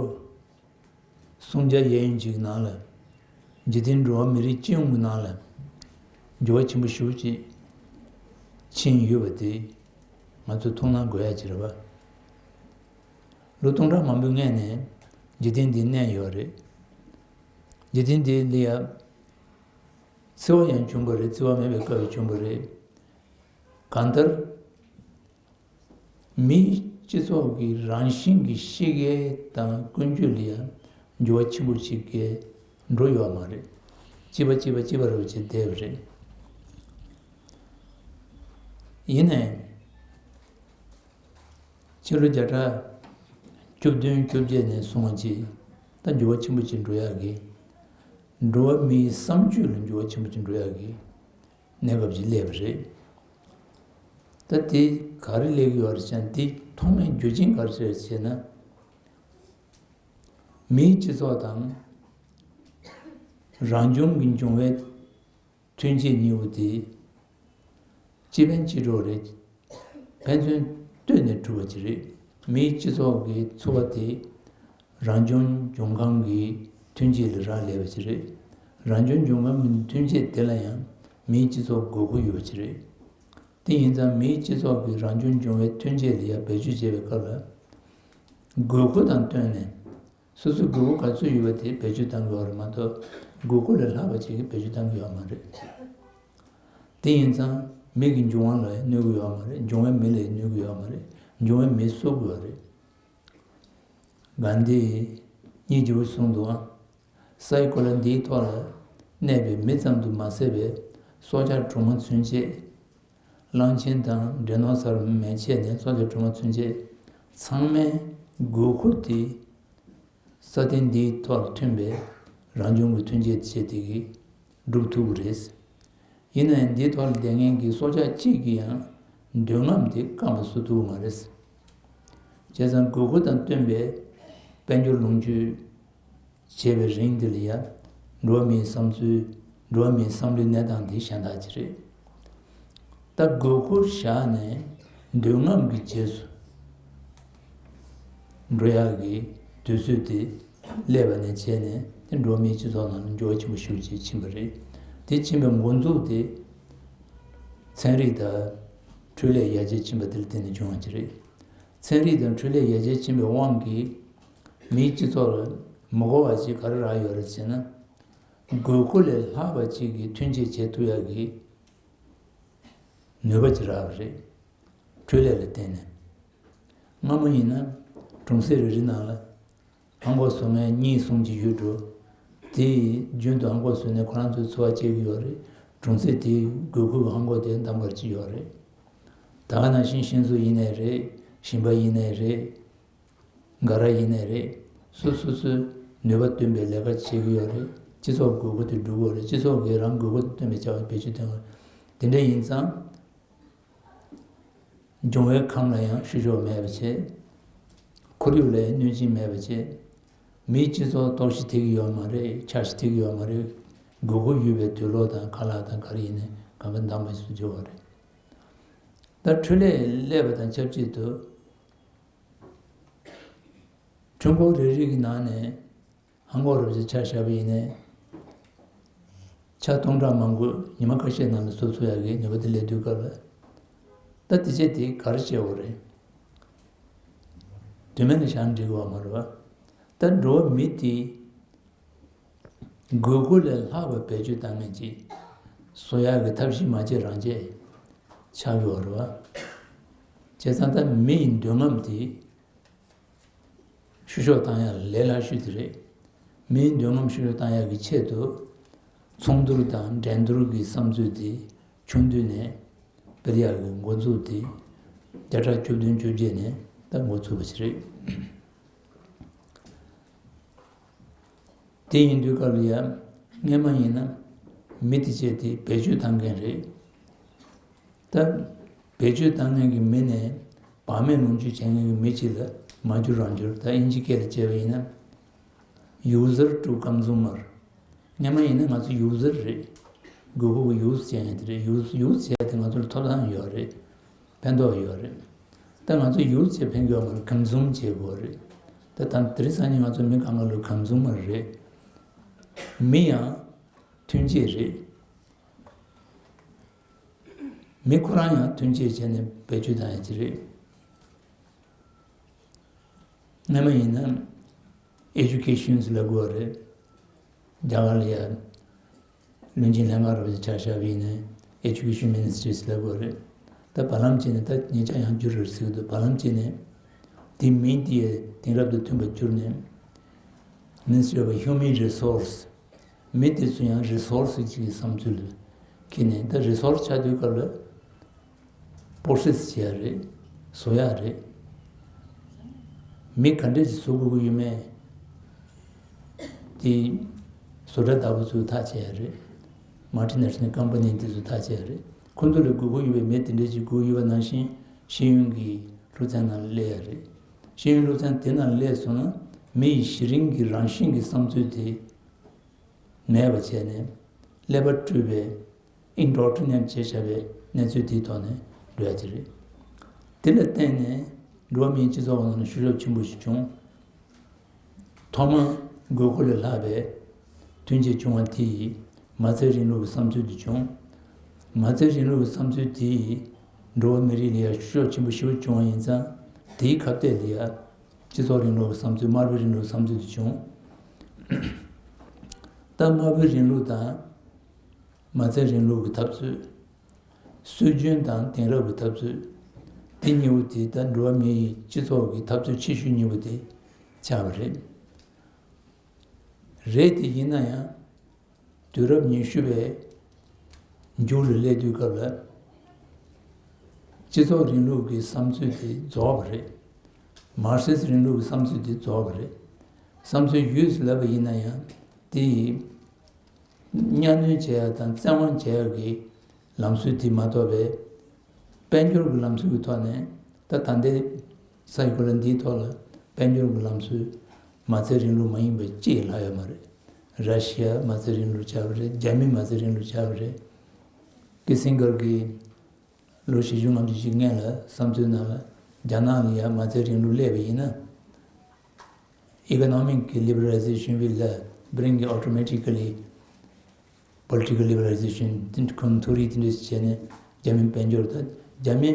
སུམ་བརྒྱ་གཡས་གཡོན་ཅིག་ནང་ལ། འཇིག་རྟེན་འགྲོ་བ་མི་རིགས་སྤྱི་ཡོངས་ཀྱི་ནང་ལ། འགྱུར་བ་ཆེན་པོ་ཞེ་པོ་ཅིག་ཕྱིན་ཡོད་པ་དེ་ང་ཚོས་མཐོང་སྣང་དགོས་ཡ་ཅིག་རེད་པ། ལོ་སྟོང་ཕྲག་མང་པོའི་སྔོན་ནས་འཇིག་རྟེན་འདི་གནས་ཡོད་རེད། འཇིག་རྟེན་འདི་ལ་ཡ། འཚེ་བ་ཡང་བྱུང་བ་རེད། འཚེ་བ་མེད་པའི་སྐབས་ཡང་བྱུང་བ་རེད། གང་ལྟར། མིའི་སྤྱི་ཚོགས་ཀྱི་རང་བཞིན་གྱི་གཤིས་ཀ་དང་ཀུན་སྤྱོད་ལ་ཡང་འགྱུར་བ་ཆེན་པོ་ཞིག་གིས་འགྲོ་ཡོད་མ་རེད། གཅིག་པ་གཅིག་པ་གཅིག་པ་རེ་བ་བྱས་བསྡད་པ་རེད། ཡིན་ནའང་། ཕྱི་ལོ་བརྒྱ་ཕྲག་བཅུ་བདུན་བཅོ་བརྒྱད་ནས་བཟུང་བ་ཅིག་ད་འགྱུར་བ་ཆེན་པོ་ཅིག་འགྲོ་ཡག་གི། འགྲོ་བ་མིའི་བསམ་སྤྱོད་ལ་འགྱུར་བ་ཆེན་པོ་ཅིག་འགྲོ་ཡག་གི། གནས་སྐབས་ཅིག་སླེབས་པ་རེད། ད་དེ་ག་རེ་སླེབས་ཀྱི་ཡོད་རེད་ཟེར་ན། དེ་ཐོག་མའི་རྒྱུ་རྐྱེན་ག་རེ་རེད་ཟེར་ན། མིའི་སྤྱི་ཚོགས་དང་། རང་བྱུང་གི་འབྱུང་བའི་མཐུན་རྐྱེན་གཉིས་པོ་དེ། སྤྱི་ཕན་སྤྱི་གྲོགས་རེད། ཕན་ཚུན་ལྟོས་ནས་གྲུབ་པ་ཅིག་རེད། མིའི་སྤྱི་ཚོགས་ཀྱི་འཚོ་བ་དེ། རང་བྱུང་འབྱུང་ཁམས་ཀྱི་མཐུན་རྐྱེན་ལ་རག་ལས་པ་ཅིག་རེད། རང་བྱུང་འབྱུང་ཁམས་ཀྱི་མཐུན་རྐྱེན་དེ་ལ་ཡང་མིའི་སྤྱི་ཚོགས་དགོས་མཁོ་ཡོད་པ་ཅིག་རེད། དེ་ཡིན་ཙང་མིའི་སྤྱི་ཚོགས་ཀྱི་རང་བྱུང་འབྱུང་བའི་མཐུན་རྐྱེན་ལ་ཡང་བེད་སྤྱོད་བྱེད་པའི་སྐབས་ལ། དགོས་མཁོ་དང་བསྟུན་ནས། སོ་སོའི་དགོས་མཁོ་ག་ཚོད་ཡོད་པ་དེ་བེད་སྤྱོད་གཏང་གི་ཡོད་རེད་མ་གཏོགས། དགོས་མཁོ་ལས་ལྷག་པ་ཅིག་གི་བེད་སྤྱོད་གཏང་གི་ཡོད་མ་རེད། དེ་ཡིན་ཙང་མི་གི་འབྱུང་བ་ལ་གནོད་ཀྱི་ཡོད་མ་རེད། འབྱུང་བའི་མི་ལ་གནོད་ཀྱི་ཡོད་མ་རེད། འབྱུང་བའི་མི་གསོད་ཀྱི་ཡོད་རེད། གྷན་དྷིས་སྙིང་རྗེ་པོ་གསུངས་འདུག་ཨང་། སའི་གོ་ལ་འདིའི་ཐོག་ལ་གནས་པའི་མི་ཙམ་དུ་མ་ཟད་པའི་སྲོག་ཆགས་གྲོག་མ་ཚུན་ཆད། གླང་ཆེན་དང་འདྲེ་ནོར་སར་མེ་ཆད་ནས་སྲོག་ཆགས་གྲོག་མ་ཚུན་ཆད། ཚང་མའི་དགོས་མཁོ་དེ། ས་སྟེང་འདིའི་ཐོག་ལ་ཐོན་པའི་རང་བྱུང་གི་མཐུན་རྐྱེན་བཅས་དེ་གིས་ སྒྲུབ་ཐུབ་ཀྱི་རེད། ཡིན་ནའང་འདིའི་ཐོག་ལ་བསྡད་མཁན་གྱི་སྲོག་ཆགས་གཅིག་གི་ཡང་འདོད་རྔམ་དེ་སྐམ་པ་བཟོ་ཐུབ་ཀྱི་མ་རེད། བྱས་ཙང་དགོས་མཁོ་དང་བསྟུན་པའི་དཔལ་འབྱོར་ལོངས་སྤྱོད་བྱས་པའི་རིང་འདི་ལ་ཡང་འགྲོ་བ་མིའི་བསམ་ཚུལ། འགྲོ་བ་མིའི་བསམ་བློའི་གནས་སྟངས་འདི་གཞན་དག་ཅིག་རེད། ད་དགོས་མཁོ་བཞག་ནས་འདོད་རྔམ་གྱི་རྗེས་སུ་འགྲོ་ཡག་གི་དུས་ཚོད་དེ་སླེབས་པ་ནས་བྱས་ནས་དེ་འགྲོ་བ་མིའི་སྤྱི་ཚོགས་ནང་ལ་འགྱུར་བ་ཆེན་པོ་ཞེ་པོ་ཅིག་ཕྱིན་པ་རེད། དེ་ཕྱིན་པའི་འགོ་འཛུགས་དེ་ཚན་རིག་དང་འཕྲུལ་ལས་ཡར་རྒྱས་ཕྱིན་པ་དེ་ལ་བརྟེན་ནས་བྱུང་བ་ཅིག་རེད། ཚན་རིག་དང་འཕྲུལ་ལས་ཡར་རྒྱས་ཕྱིན་པའི་དབང་གིས་མིའི་སྤྱི་ཚོགས་ལ་མི་དགོས་པ་ཅིག་ག་རེ་རག་ཡོད་རེད་ཟེར་ན། དགོས་མཁོ་ལས་ལྷག་པ་ཅིག་གི་ཐོན་སྐྱེད་བྱེད་ཐུབ་ཡག་གི་ནུས་པ་ཅིག་རག་པ་རེད། འཕྲུལ་ལས་ལ་བརྟེན་ནས། སྔ་མོ་ཡིན་ན་གྲོང་གསེབ་རེ་རེ་ནང་ལ་ཧ་འགོག་བཟོ་མཁན་གཉིས་གསུམ་ཅིག་ཡོད་འགྲོ། དེ་རྒྱུན་དུ་ཧ་འགོག་བཟོས་ནས་ཁོ་རང་ཚོའི་འཚོ་བ་སྐྱེལ་གྱི་ཡོད་རེད། གྲོང་གསེབ་དེའི་དགོས་མཁོ་གི་ཧ་འགོག་དེ་འདམ་གར་གྱི་ཡོད་རེད། ད་ག་ནང་བཞིན་ཤིང་བཟོ་ཡིན་ནའི་རེད། ཞིང་པ་ཡིན་ནའི་རེད། འགའ་ར་ཡིན་ནའི་རེད། སོ་སོ་སོའི་ནུས་པ་བཏོན་པའི་ལས་ཀ་བྱེད་ཀྱི་ཡོད་རེད། སྤྱི་ཚོགས་དགོས་མཁོ་དེ་སྒྲུབ་དགོས་རེད། སྤྱི་ཚོགས་ཀྱི་རང་དགོས་མཁོ་དེ་བཏོན་པའི་བྱ་བ་བེད་སྤྱོད་བཏོན་དགོས་རེད། དེ་འདྲ་ཡིན་ཙང་། འབྱུང་བའི་ཁམས་ལ་ཡང་བཤུ་གཞོག་མེད་པ་བྱས། ཁོར་ཡུག་ལ་ཡང་གནོད་སྦྱིན་མེད་པ་བྱས། མིའི་སྤྱི་ཚོགས་གཏོར་བཤིག་ཐེབས་ཀྱི་ཡོད་མ་རེད། ཆགས་ཞེན་ཐེབས་ཀྱི་ཡོད་མ་རེད། དགོས་མཁོ་ཡོད་པའི་དུག་སློག་དང་ཁ་ལག་དང་ག་རེ་ཡིན་ནའི་གང་ག་འདམ་པ་ཞིག་ཏུ་འགྱུར་བ་རེད། ད་འཕྲུལ་ལས་སླེབས་པ་དང་ཆབས་ཅིག་ཏུ། ཁྲོན་ཁོག་རེ་རེ་གི་ནང་ནས་ཧ་འགོག་རུ་ཆ་བཞག་པ་ཡིན་ནའི། ཆ་སྟོང་ཕྲག་མང་པོ་ཉི་མ་ཁ་ཤས་ནང་ལ་བཟོ་ཐུབ་ཡག་གི་ནུས་པ་དེ་སླེབས་དུས་སྐབས་ལ། ད་དེ་བྱས་དེ་ག་རེ་བྱེད་དགོས་རེད། དོན་མེད་ལ་བཞག་ན་འགྲིག་གི་ཡོད་མ་རེད་པ། ད་འགྲོ་བ་མི་དེ་དགོས་མཁོ་ལས་ལྷག་པ་བེད་སྤྱོད་བཏང་མཁན་ཅིག་བཟོ་ཡག་གི་ཐབས་ཤེས་མ་བྱེད་རང་བྱེད་ཆགས་ཡོད་རེད་པ། བྱས་ཙང་ད་མི་ཡི་འདོད་རྔམ་དེ་བཤུ་གཞོག་བཏང་ཡག་ལས་སླ་ཤོས་དེ་རེད། མིའི་འདོད་རྔམ་བཤུ་གཞོག་བཏང་ཡག་གི་ཆེད་དུ། ཚོང་བསྡུར་དང་འགྲན་བསྡུར་གྱི་བསམ་ཚུལ་དེ་ཆུང་དུས་ནས་སྤེལ་ཡག་གི་འགོ་འཛུགས་དེ་བརྒྱ་ཕྲག་བཅུ་བདུན་བཅོ་བརྒྱད་ནས་ད་འགོ་ཚུགས་པ་ཞིག་རེད། དེ་ཡིན་དུས་སྐབས་ལ་ཡང་སྔས་མ་ཡིན་ན་མི་དེ་བྱས་དེ་བེད་སྤྱོད་བཏང་མཁན་རེད། ད་བེད་སྤྱོད་བཏང་མཁན་གྱི་མི་ནས་བག་མེད་ལོངས་སྤྱོད་བྱེད་མཁན་གྱི་མི་གཅིག་ལ་མ་འགྱུར་རང་འགྱུར། ད་དབྱིན་ཇི་སྐད་ལ་བྱས་པ་ཡིན་ན། User to consumer། སྔས་མ་ཡིན་ན་ང་ཚོ་ཡུ་ཟར་རེད། དགོས་མཁོ་གི་ཡུ་ཛི་བྱས་ཡིན་དེ་རེད། ཡུ་ཛི་ཡུ་ཛི་བྱས་དེ་ང་ཚོ་ལ་ཐོབ་ཐང་ཡོད་རེད། ཕན་ཐོགས་ཡོད་རེད། ད་ང་ཚོ་ཡུ་ཛི་བྱས་ཕན་གྱི་ཡོད་མ་རེད། ཀོན་སུམ་བྱེད་དགོས་རེད། ད་ད་དེ་རིང་སང་ཉིན་ང་ཚོ་མི་གང་ག་ལོ་ཀོན་སུ་མར་རེད། མི་ཡང་ཐོན་སྐྱེད་རེད། མི་ཁོ་རང་ཡང་ཐོན་སྐྱེད་བྱས་ནས་བེད་སྤྱོད་བཏང་ཡ་ཅིག་རེད། སྔས་མ་ཡིན་ན་ཨེ་ཌུ་ཀེ་ཤན་ཟེར་ལབ་དགོས་རེད། རྒྱ་གར་ལ་ཡ་བློན་ཆེན་ལྷན་ཁང་རུ་ཆ་བཞག་པ་ཡིན་ན་ཨེ་ཌུ་ཀེ་ཤན་མི་ནི་སི་ཊི་རི་ཟེར་ལབ་དགོས་རེད། ད་བར་ལམ་བྱས་ནས་ད་ཉེ་ཆར་ཡང་འགྱུར་རེད་ཟེར་གི་འདུག་བར་ལམ་བྱས་ནས་དེ་མིང་དེ་ཡ་དེང་རབས་དང་མཐུན་པར་གྱུར་ནས་Ministry of Human Resource། མི་དེ་ཚོ་ཡང་རི་སོར་སི་ཅིག་གི་བསམ་ཚུལ་ལ་ཁྱེར་ནས། ད་རི་སོར་སི་ཆགས་དུས་སྐབས་ལ་པོ་རོ་སེ་སི་བྱེད་ཡ་རེད། བཟོ་ཡ་རེད། མི་ག་འདྲས་ཅིག་བཟོ་དགོས་ཀྱི་ཡོད་མེད་དེ་བཟོ་གྲྭ་བདག་པོ་ཚོས་ཐག་བཅད་ཡ་རེད། མལ་ཊི་ནེ་ཤ་ནལ་ཀམ་པ་ནི་དེ་ཚོས་ཐག་བཅད་ཡ་རེད། ཁོ་ཚོ་ལ་དགོས་མཁོ་ཡོད་པའི་མི་དེ་འདྲས་ཅིག་དགོས་ཡོད་པ་ནང་བཞིན་ཤེས་ཡོན་གྱི་སློབ་ཚན་ནང་ལ་སླེབས་ཡ་རེད། ཤེས་ཡོན་སློབ་ཚན་དེ་ནང་ལ་སླེབས་སོང་ན་མི་ཡི་གཞི་རིམ་གྱི་རང་བཞིན་གྱི་བསམ་ཚུལ་དེ་མེད་པ་བྱས་ནས་ཀླད་པ་བཀྲུས་པའི་ཨིན་ཌོག་ཊི་རི་ནེ་ཊི་བྱས་བཞག་པའི་གནས་ཚུལ་དེའི་ཐོག་ནས་འགྲོ་ཡ་ཅིག་རེད། དེ་ལ་བརྟེན་ནས་འགྲོ་བ་མིའི་སྤྱི་ཚོགས་ནང་ལ་བཤུ་གཞོག་ཆེན་པོ་ཞིག་བྱུང་། ཐོག་མར་དགོས་མཁོ་ལས་ལྷག་པའི་ཐོན་སྐྱེད་བྱུང་བ་དེ་ཡིས་མ་རྩའི་རིང་ལུགས་ཀྱི་བསམ་ཚུལ་དེ་བྱུང་། མ་རྩའི་རིང་ལུགས་ཀྱི་བསམ་ཚུལ་དེ་ཡིས་འགྲོ་བ་མི་རིགས་ལ་ཡ་བཤུ་གཞོག་ཆེན་པོ་ཞེ་པོ་བྱུང་བ་ཡིན་ཙང་། དེའི་ཁ་གཏད་ལ་ཡ་སྤྱི་ཚོགས་རིང་ལུགས་ཀྱི་བསམ་ཚུལ། དམར་པོའི་རིང་ལུགས་ཀྱི་བསམ་ཚུལ་དེ་བྱུང་། ད་དམར་པོའི་རིང་ལུགས་དང་མ་རྩའི་རིང་ལུགས་ཀྱི་འཐབ་རྩོད། སྲོལ་རྒྱུན་དང་དེང་རབས་ཀྱི་འཐབ་རྩོད། དེ་གཉིས་པོ་དེ་ད་འགྲོ་བ་མི་ཡི་སྤྱི་ཚོགས་ཀྱི་འཐབ་རྩོད་ཆེ་ཤོས་གཉིས་པོ་དེ་ཆགས་པ་རེད། རེད་དེ་ཡིན་ན་ཡང་། དུས་རབས་ཉི་ཤུ་པའི་མཇུག་ལ་སླེབས་དུས་སྐབས་ལ། སྤྱི་ཚོགས་རིང་ལུགས་ཀྱི་བསམ་ཚུལ་དེ་རྫོགས་པ་རེད། མར་སིས་རིང་ལུགས་ཀྱི་བསམ་ཚུལ་དེ་རྫོགས་པ་རེད། བསམ་ཚུལ་ཡོད་ཟེར་ལབ་པ་ཡིན་ན་ཡང་དེ་ཡི་ གཉའ་གནོན་བྱེད་ཡ་དང་བཙན་དབང་བྱེད་ཡ་གི་ལམ་སྲོལ་དེ་མ་གཏོགས་པའི་དཔལ་འབྱོར་གྱི་ལམ་སྲོལ་གྱི་ཐོག་ནས། ད་ད་ལྟའི་ས་ཡི་གོ་ལ་འདིའི་ཐོག་ལ་དཔལ་འབྱོར་གྱི་ལམ་སྲོལ་མ་རྩའི་རིང་ལུགས་མ་ཡིན་པ་གཅིག་ལྷག་ཡོད་མ་རེད། ར་ཤི་ཡ་མ་རྩའི་རིང་ལུགས་ཆགས་པ་རེད། རྒྱ་མི་མ་རྩའི་རིང་ལུགས་ཆགས་པ་རེད། ཀི་སིང་གར་གྱིས་ལོ་བཞི་བཅུ་ལྔ་བཅུ་ཞིག་སྔོན་ལ་བསམ་ཚུལ་ནང་ལ། རྒྱ་ནག་ལ་ཡང་མ་རྩའི་རིང་ལུགས་སླེབས་པ་ཡིན་ན། Economic liberalization will, uh, bring automatically political liberalization. དེ་ཁོང་ཐུགས་རིག་དེ་འདྲ་བྱས་ནས། རྒྱ་མི་དཔལ་འབྱོར་དང་རྒྱ་མི་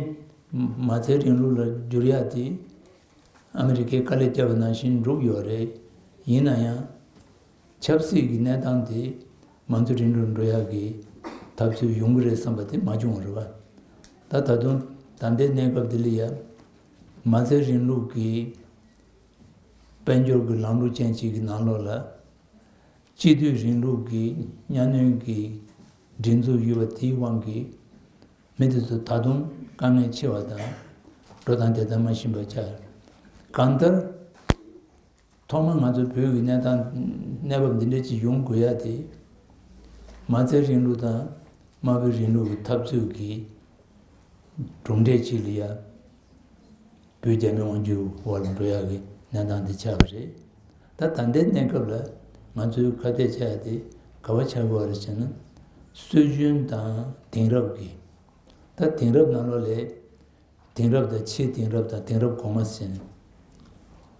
མ་རྩའི་རིང་ལུགས་ལ་བསྒྱུར་ཡ་དེ། ཨ་མི་རི་ཀས་དཀའ་ལས་བརྒྱབ་པ་ནང་བཞིན་འགྲུབ་ཡོད་རེད། ཡིན་ན་ཡང་། ཆབ་སྲིད་ཀྱི་གནས་སྟངས་དེ་མང་གཙོའི་རིང་ལུགས་འགྲོ་ཡག་གི་ཐབས་ཚུལ་ཡོང་གི་རེད་བསམ་པ་དེ་མ་བྱུང་བ་རེད་པ། ད་ད་དུང་ད་ལྟའི་གནས་སྐབས་འདི་ལ་ཡ། མ་རྩའི་རིང་ལུགས་ཀྱི་དཔལ་འབྱོར་གྱི་ལམ་ལུགས་ཅན་ཞིག་གི་ནང་ལོགས་ལ། སྤྱི་འཐུས་རིང་ལུགས་ཀྱི་གཉའ་གནོན་གྱི་སྒྲིག་འཛུགས་ཡོད་པ་དེའི་དབང་གིས། མི་དེ་ཚོ་ད་དུང་དཀའ་ངལ་ཆེ་བ་དང་། འགྲོ་སྟངས་དེ་ལྟར་མ་ཤེས་པ་ཆགས། གང་ལྟར། ཐོག་མར་ང་ཚོ་བོད་ཀྱི་གནས་སྟངས། གནས་བབ་འདི་འདྲ་ཅིག་ཡོང་དགོས་ཡ་དེ། མ་རྩའི་རིང་ལུགས་དང་དམར་པོའི་རིང་ལུགས་ཀྱི་འཐབ་རྩོད་ཀྱི་གྲུབ་འབྲས་ཅིག་ལ་ཡ། བོད་རྒྱ་མི་དབང་སྒྱུར་འོག་ལ་འགྲོ་ཡག་གི་གནས་སྟངས་འདི་ཆགས་པ་རེད། ད་ད་ལྟའི་གནས་སྐབས་ལ་ང་ཚོས་ཁ་གཏད་བཅག་ཡ་དེ་ག་པར་ཆགས་དགོས་པ་རེད་ཟེར་ན། སྲོལ་རྒྱུན་དང་དེང་རབས་ཀྱི། ད་དེང་རབས་ནང་ལོགས་ལ། དེང་རབས་དང་ཕྱེད་དེང་རབས་དང་དེང་རབས་གོང་མ་ཟེར་ནས།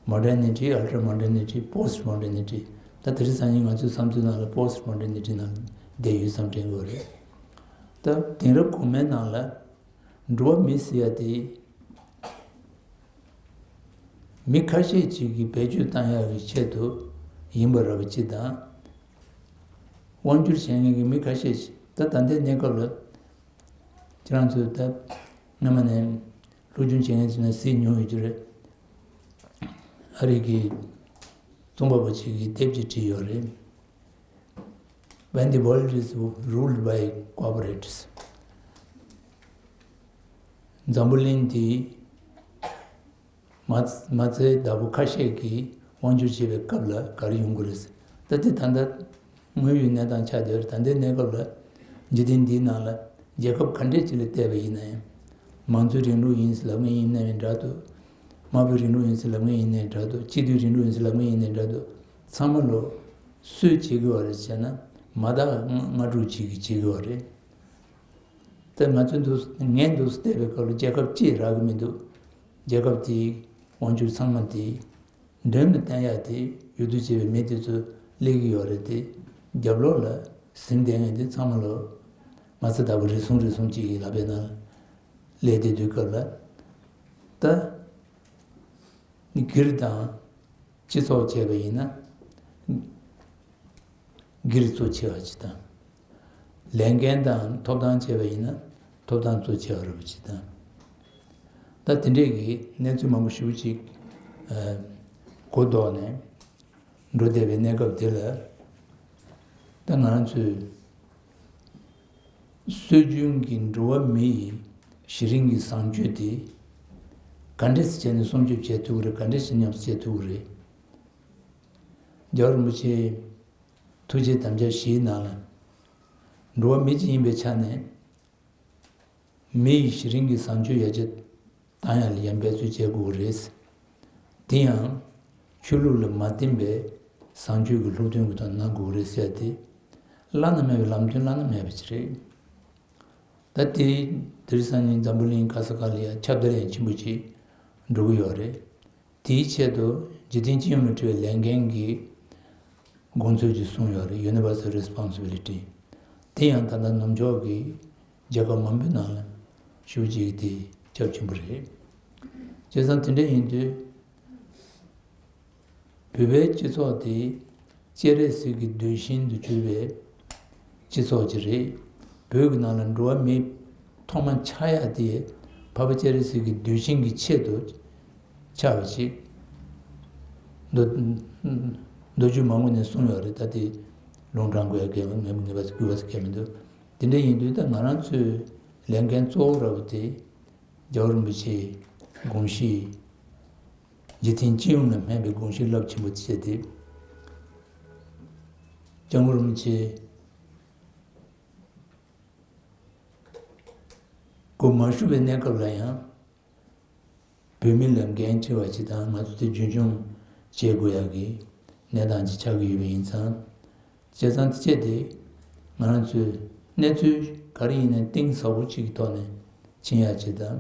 Modernity, Ultra Modernity, Post Modernity. ད་དེ་རིང་སང་ཉིན་ང་ཚོའི་བསམ་ཚུལ་ནང་ལ་Post Modernity ནང་བསྡད་ཡོད་བསམ་དྲན་གྱི་ཡོད་རེད། ད་དེང་རབས་གོང་མའི་ནང་ལ་འགྲོ་བ་མི་ཟེར་ཡ་དེ། མི་ཁ་ཤས་ཅིག་གིས་བེད་སྤྱོད་བཏང་ཡག་གི་ཆེད་དུ་ཡིན་པ་ར་བ་ཅིག་དང་། དབང་སྒྱུར་བྱེད་མཁན་གྱི་མི་ཁ་ཤས་ཤིག། ད་ད་ལྟའི་གནས་སྐབས་ལ། ཁྱེད་རང་ཚོས་ད་སྔ་མ་ནས་སློབ་སྦྱོང་བྱེད་མཁན་ཚོས་ན་གཟིགས་མྱོང་ཡོད་རྒྱུ་རེད། ཨ་རི་གི་རྩོམ་པ་པོ་ཅིག་གིས་དེབ་ཅིག་བྲིས་ཡོད་རེད། When the world is ruled by corporates. འཛམ་བུ་གླིང་འདི་མ་མ་རྩའི་བདག་པོ་ཁ་ཤས་ཀྱིས་དབང་སྒྱུར་བྱེད་པའི་སྐབས་ལ་ག་རེ་ཡོང་གི་རེད། ད་ལྟའི་ད་ལྟ་དངོས་ཡོད་གནས་སྟངས་ཆགས་བསྡད་ཡོད་རེད། ད་ལྟའི་གནས་སྐབས་ལ་འཇིག་རྟེན་འདིའི་ནང་ལ་རྒྱལ་ཁབ་ག་འདྲས་ཅིག་ལ་བལྟས་པ་ཡིན་ན་ཡང་། མང་གཙོའི་རིང་ལུགས་ཡིན་ཟེར་ལབ་མཁན་ཡིན་ནའི་འདྲ་འདུག། དམར་པོའི་རིང་ལུགས་ཡིན་ཟེར་ལབ་མཁན་ཡིན་ནའི་འདྲ་འདུག། སྤྱི་འཐུས་རིང་ལུགས་ཡིན་ཟེར་ལབ་མཁན་ཡིན་ནའི་འདྲ་འདུག། ཚང་མ་ལོ་སུས་བྱེད་དགོས་པ་རེད་ཟེར་ན། མ་དག་ང་དྲུག་ཅིག་གིས་བྱེད་དགོས་པ་རེད། ད་ང་ཚོས་འདུག་ངས་འདུག་བལྟས་པའི་སྐབས་ལ་རྒྱལ་ཁབ་གཅིག་རག་གི་མི་འདུག། རྒྱལ་ཁབ་དེའི་དབང་སྒྱུར་ཚང་མ་དེ་མདུན་ལ་བསྟན་ཡག་དེ་ཡུལ་དུས་བྱས་པའི་མི་དེ་ཚོ་སླེབས་ཀྱི་ཡོད་རེད་དེ། རྒྱབ་ལོགས་ལ་ཟིན་བསྡད་མཁན་དེ་ཚང་མ་ལོ་མ་རྩ་བདག་པོ་རེ་ཟུང་རེ་ཟུང་གཅིག་གི་ལག་པའི་ནང་སླེབས་བསྡད་དུས་སྐབས་ལ། ད་སྒེར་དང་སྤྱི་ཚོགས་བྱས་པ་ཡིན་ན། སྒེར་གཙོ་ཆེ་བ་ཅིག་དང་། ལས་འགན་དང་ཐོབ་ཐང་བྱས་པ་ཡིན་ན་ཐོབ་ཐང་གཙོ་ཆེ་བ་རེད་པ་ཅིག་དང་། ད་དེ་འདྲས་ཀྱི་གནས་ཚུལ་མང་པོ་ཞེ་པོ་ཅིག་ཨ་གོ་ལྡོག་ནས་འགྲོ་བསྡད་པའི་གནས་སྐབས་དེ་ལ། ད་ང་རང་ཚོས་སྲོལ་རྒྱུན་གྱི་འགྲོ་བ་མི་ཡི་གཞི་རིམ་གྱི་བཟང་སྤྱོད་དེ་ག་འདྲས་སེ་བྱས་ནས་སྲུང་སྐྱོབ་བྱེད་ཐུབ་ཀྱི་རེད། ག་འདྲས་སེ་ཉམས་སུ་བཅོས་ཐུབ་ཀྱི་རེད། རྒྱལ་བ་རིན་པོ་ཆེའི་ཐུགས་བསྐྱེད་དམ་བཅའ་བཞིའི་ནང་ལ། འགྲོ་བ་མི་གཅིག་ཡིན་པའི་ཆ་ནས། མི་ཡི་གཞི་རིམ་གྱི་བཟང་སྤྱོད་ཡར་རྒྱས་བཏང་ཡག་ལ་ཡང་འབད་རྩོལ་བྱེད་དགོས་ཀྱི་རེད། དེ་ཡང་ཆོས་ལུགས་ལ་མ་བརྟེན་པའི་བཟང་སྤྱོད་ཀྱི་སློབ་སྟོན་གྱི་ཐོག་གནང་དགོས་ཀྱི་རེད་ཟེར་ཏེ། བླ་ན་མེད་པའི་ལམ་སྟོན་བླ་ན་མེད་པ་ཅིག་རེད། ད་དེ་དེ་རིང་སང་ཉིན་འཛམ་བུ་གླིང་ག་ས་ག་ལ་ཡང་ཁྱབ་གདལ་ཡང་ཆེན་པོ་ཅིག་འགྲོ་གི་ཡོད་རེད། དེའི་ཆེད་དུ་འཇིག་རྟེན་སྤྱི་ཡོངས་ལ་འབྲེལ་བའི་ལས་འགན་གྱི་དགོངས་ཚུལ་ཅིག་གསུངས་ཡོད་རེད། Universal Responsibility། དེ་ཡང་ད་ལྟ་ནུབ་ཕྱོགས་ཀྱི་རྒྱལ་ཁབ་མང་པོའི་ནང་ལ་ཤུགས་ཆེ་གི་དེ་ཁྱབ་ཆེན་པོ་རེད། བྱས་ཙང་དེ་འདྲ་ཡིན་དུས། བོད་པའི་སྤྱི་ཚོགས་དེ་སྤྱན་རས་གཟིགས་ཀྱི་གདུལ་ཞིང་དུ་གྱུར་པའི་སྤྱི་ཚོགས་ཅིག་རེད། བོད་ཀྱི་ནང་ལ་འགྲོ་བ་མི་ཐོག་མ་ཆགས་ཡག་དེ་འཕགས་པ་སྤྱན་རས་གཟིགས་ཀྱི་གདུལ་ཞིང་གི་ཆེད་དུ་ཆགས་པ་ཅིག། མདོ་མདོ་རྒྱུད་མང་པོ་ནས་གསུངས་ཡོད་རེད། ད་དེ་ལུང་དྲངས་དགོས་ཡག་གལ་ངེས་ངེས་པ་དགོས་པ་གལ་མི་འདུག། དེ་འདྲ་ཡིན་དུས་ད་ང་རང་ཚོའི་ལས་འགན་གཙོ་བོ་ར་བ་དེ་རྒྱལ་བ་རིན་པོ་ཆེའི་དགོངས་གཞི། འཇིག་རྟེན་སྤྱི་ཡོངས་ལ་སྨན་པའི་དགོངས་གཞི་རླབས་ཆེན་པོ་བྱས་ཏེ། སྐྱབས་མགོན་རིན་པོ་ཆེ་ བུ་མ་བཞུགས་པའི་གནས་སྐབས་ལ་ཡང་། བོད་མི་ལ་འགན་འཁྲི་བ་ཅིག་དང་ང་ཚོ་དེ་རྒྱུན་འཁྱོངས་བྱེད་དགོས་ཡག་གི་གནས་སྟངས་ཅིག་ཆགས་ཀྱི་ཡོད་པ་ཡིན་ཙང་། བྱས་ཙང་དེ་བྱས་ཏེ་ང་རང་ཚོས་གནས་ཚུལ་ག་རེ་ཡིན་ནའི་གཏིང་ཟབ་པོ་ཅིག་གི་ཐོག་ནས་ཕྱིན་ཡག་ཅིག་དང་།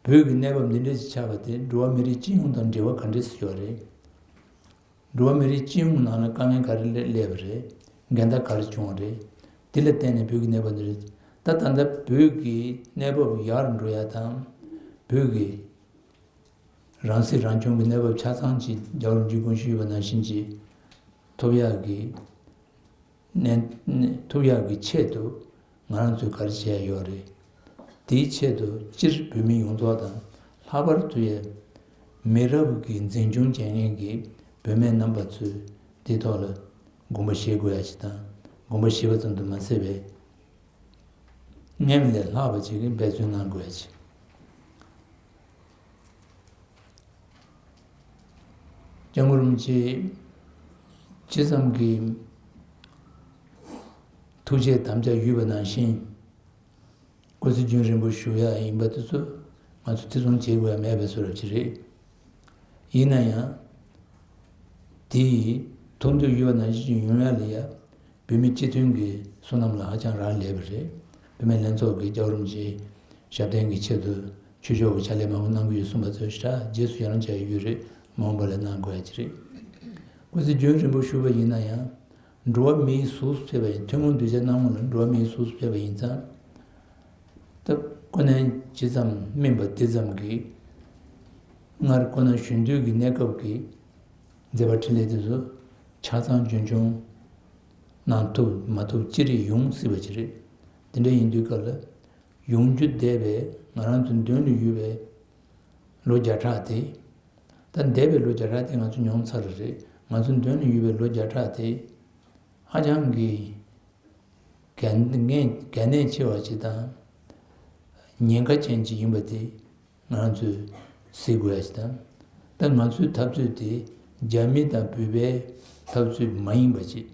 བོད་ཀྱི་གནས་བབ་འདི་འདྲ་ཞིག་ཆགས་པ་དེ་འགྲོ་བ་མི་རིགས་སྤྱི་ཡོངས་དང་འབྲེལ་བ་ག་འདྲ་ཞིག་ཡོད་རེད། འགྲོ་བ་མི་རིགས་སྤྱི་ཡོངས་ནང་ལ་དཀའ་ངལ་ག་རེ་སླེབས་པ་རེད། འགལ་ཟླ་ག་རེ་བྱུང་བ་རེད། དེ་ལ་བརྟེན་ནས་བོད་ཀྱི་གནས་བབ་འདི་རེད། ད་ད་ལྟ་བོད་ཀྱི་གནས་བབ་ཡག་རུ་འགྲོ་ཡག་དང་། བོད་ཀྱི་རང་སྲིད་རང་སྐྱོང་གི་གནས་བབ་ཆ་ཚང་ཅིག་རྒྱལ་བ་རིན་པོ་ཆེས་དགོངས་ཞུ་ཡོད་པ་ནང་བཞིན་ཅིག་ཐོབ་ཡག་གི་ནས་ཐུབ་ཡག་གི་ཆེད་དུ་ང་རང་ཚོས་ག་རེ་བྱས་ཡོད་རེད། དེའི་ཆེད་དུ་སྤྱིར་བོད་མི་ཡོངས་རྫོགས་དང་ལྷག་པར་དུ་ཡང་མི་རབས་ཀྱི་འཛིན་སྐྱོང་བྱེད་མཁན་གྱི་བུད་མེད་རྣམ་པ་ཚོས་དེའི་ཐོག་ལ་དགོངས་པ་བཞེས་དགོས་ཡ་ཞིག་དང་། དགོངས་པ་བཞེས་པ་ཙམ་དུ་མ་ཟད་པའི་སྔོན་ལས་ལྷག་པ་ཅིག་གི་འབད་བརྩོན་གནང་དགོས་ཡ་ཞིག་སྐྱབས་མགོན་རིན་པོ་ཆེ་ཇི་ཙམ་གྱི་ཐུགས་རྗེ་དམ་བཅའ་ཡོད་པ་ནང་བཞིན། སྐུ་ཚེ་རྒྱུན་རིང་པོ་བཞུགས་ཡ་ཡིན་པ་དེ་ཚོ་ང་ཚོ་ཐེ་ཚོམ་བྱེད་དགོས་ཡ་མེད་པའི་བཟོ་འདྲ་ཅིག་རེད། ཡིན་ན་ཡང་། དེ་ཡི་ཐུགས་འདོད་ཡོད་པ་ནང་བཞིན་ཡོང་ཡ་ལ་ཡ། བོད་མི་སྤྱི་མཐུན་གྱི་བསོད་ནམས་ལ་ཧ་ཅང་རག་ལས་པ་རེད། བོད་མི་ལྷན་ཚོགས་ཀྱིས་སྐྱབས་མགོན་རིན་པོ་ཆེའི་ཞབས་བརྟན་གྱི་ཆེད་དུ་ཆོས་ཕྱོགས་ཀྱི་ཕྱག་ལས་མང་པོ་གནང་གི་ཡོད་གསུངས་པ་ཚོ་ཞེ་དྲག་རྗེས་སུ་ཡི་རང་བྱ་ཡི་ཡོད་རེད། མ་འོངས་པ་ལ་གནང་དགོས་ཡ་ཅིག་རེད། སྐུ་ཚེ་རྒྱུན་རིང་པོ་བཞུགས་པ་ཡིན་ན་ཡང་། འགྲོ་བ་མིའི་གཟུགས་སུ་ཕེབས་པ་ཡིན། ཐུན་མོང་གདུལ་བྱ་སྣ་ལྔ་ལ་འགྲོ་བ་མིའི་གཟུགས་སུ་ཕེབས་པ་ཡིན་ཙང་། ད་ཁོ་ནའི་ཇི་ཙམ་སྨིན་པ་དེ་ཙམ་གྱིས། སྔར་ཁོ་ན་གཞོན་དུས་ཀྱི་གནས་སྐབས་ཀྱི་མཛད་པ་འཕྲིན་ལས་དེ་ཚོ་ཆ་ཚང་རྒྱུན་འཁྱོངས་གནང་ཐུབ་མ་ཐུབ་ཅི་རིགས་ཡོང་སྲིད་པ་ཅིག་རེད། དེ་འདྲ་ཡིན་དུས་སྐབས་ལ་ཡོང་རྒྱུ་འདས་པའི་ང་རང་ཚོའི་མདུན་ལ་ཡོད་པའི་ལོ་བརྒྱ་ཕྲག་དེ། ད་འདས་པའི་ལོ་བརྒྱ་ཕྲག་དེ་ང་ཚོ་མྱོང་ཚར་བ་རེད། ང་ཚོའི་མདུན་ལ་ཡོད་པའི་ལོ་བརྒྱ་ཕྲག་དེ་ཧ་ཅང་གི་གལ་གནད་གལ་གནད་ཆེ་བ་ཞིག་དང་། ཉེན་ཁ་ཅན་ཞིག་ཡིན་པ་དེ་ང་རང་ཚོས་གཟིགས་དགོས་ཡ་ཞིག་དང་། ད་ང་ཚོའི་འཐབ་རྩོད་དེ་རྒྱ་མི་དང་བོད་པའི་འཐབ་རྩོད་མ་ཡིན་པ་ཞིག་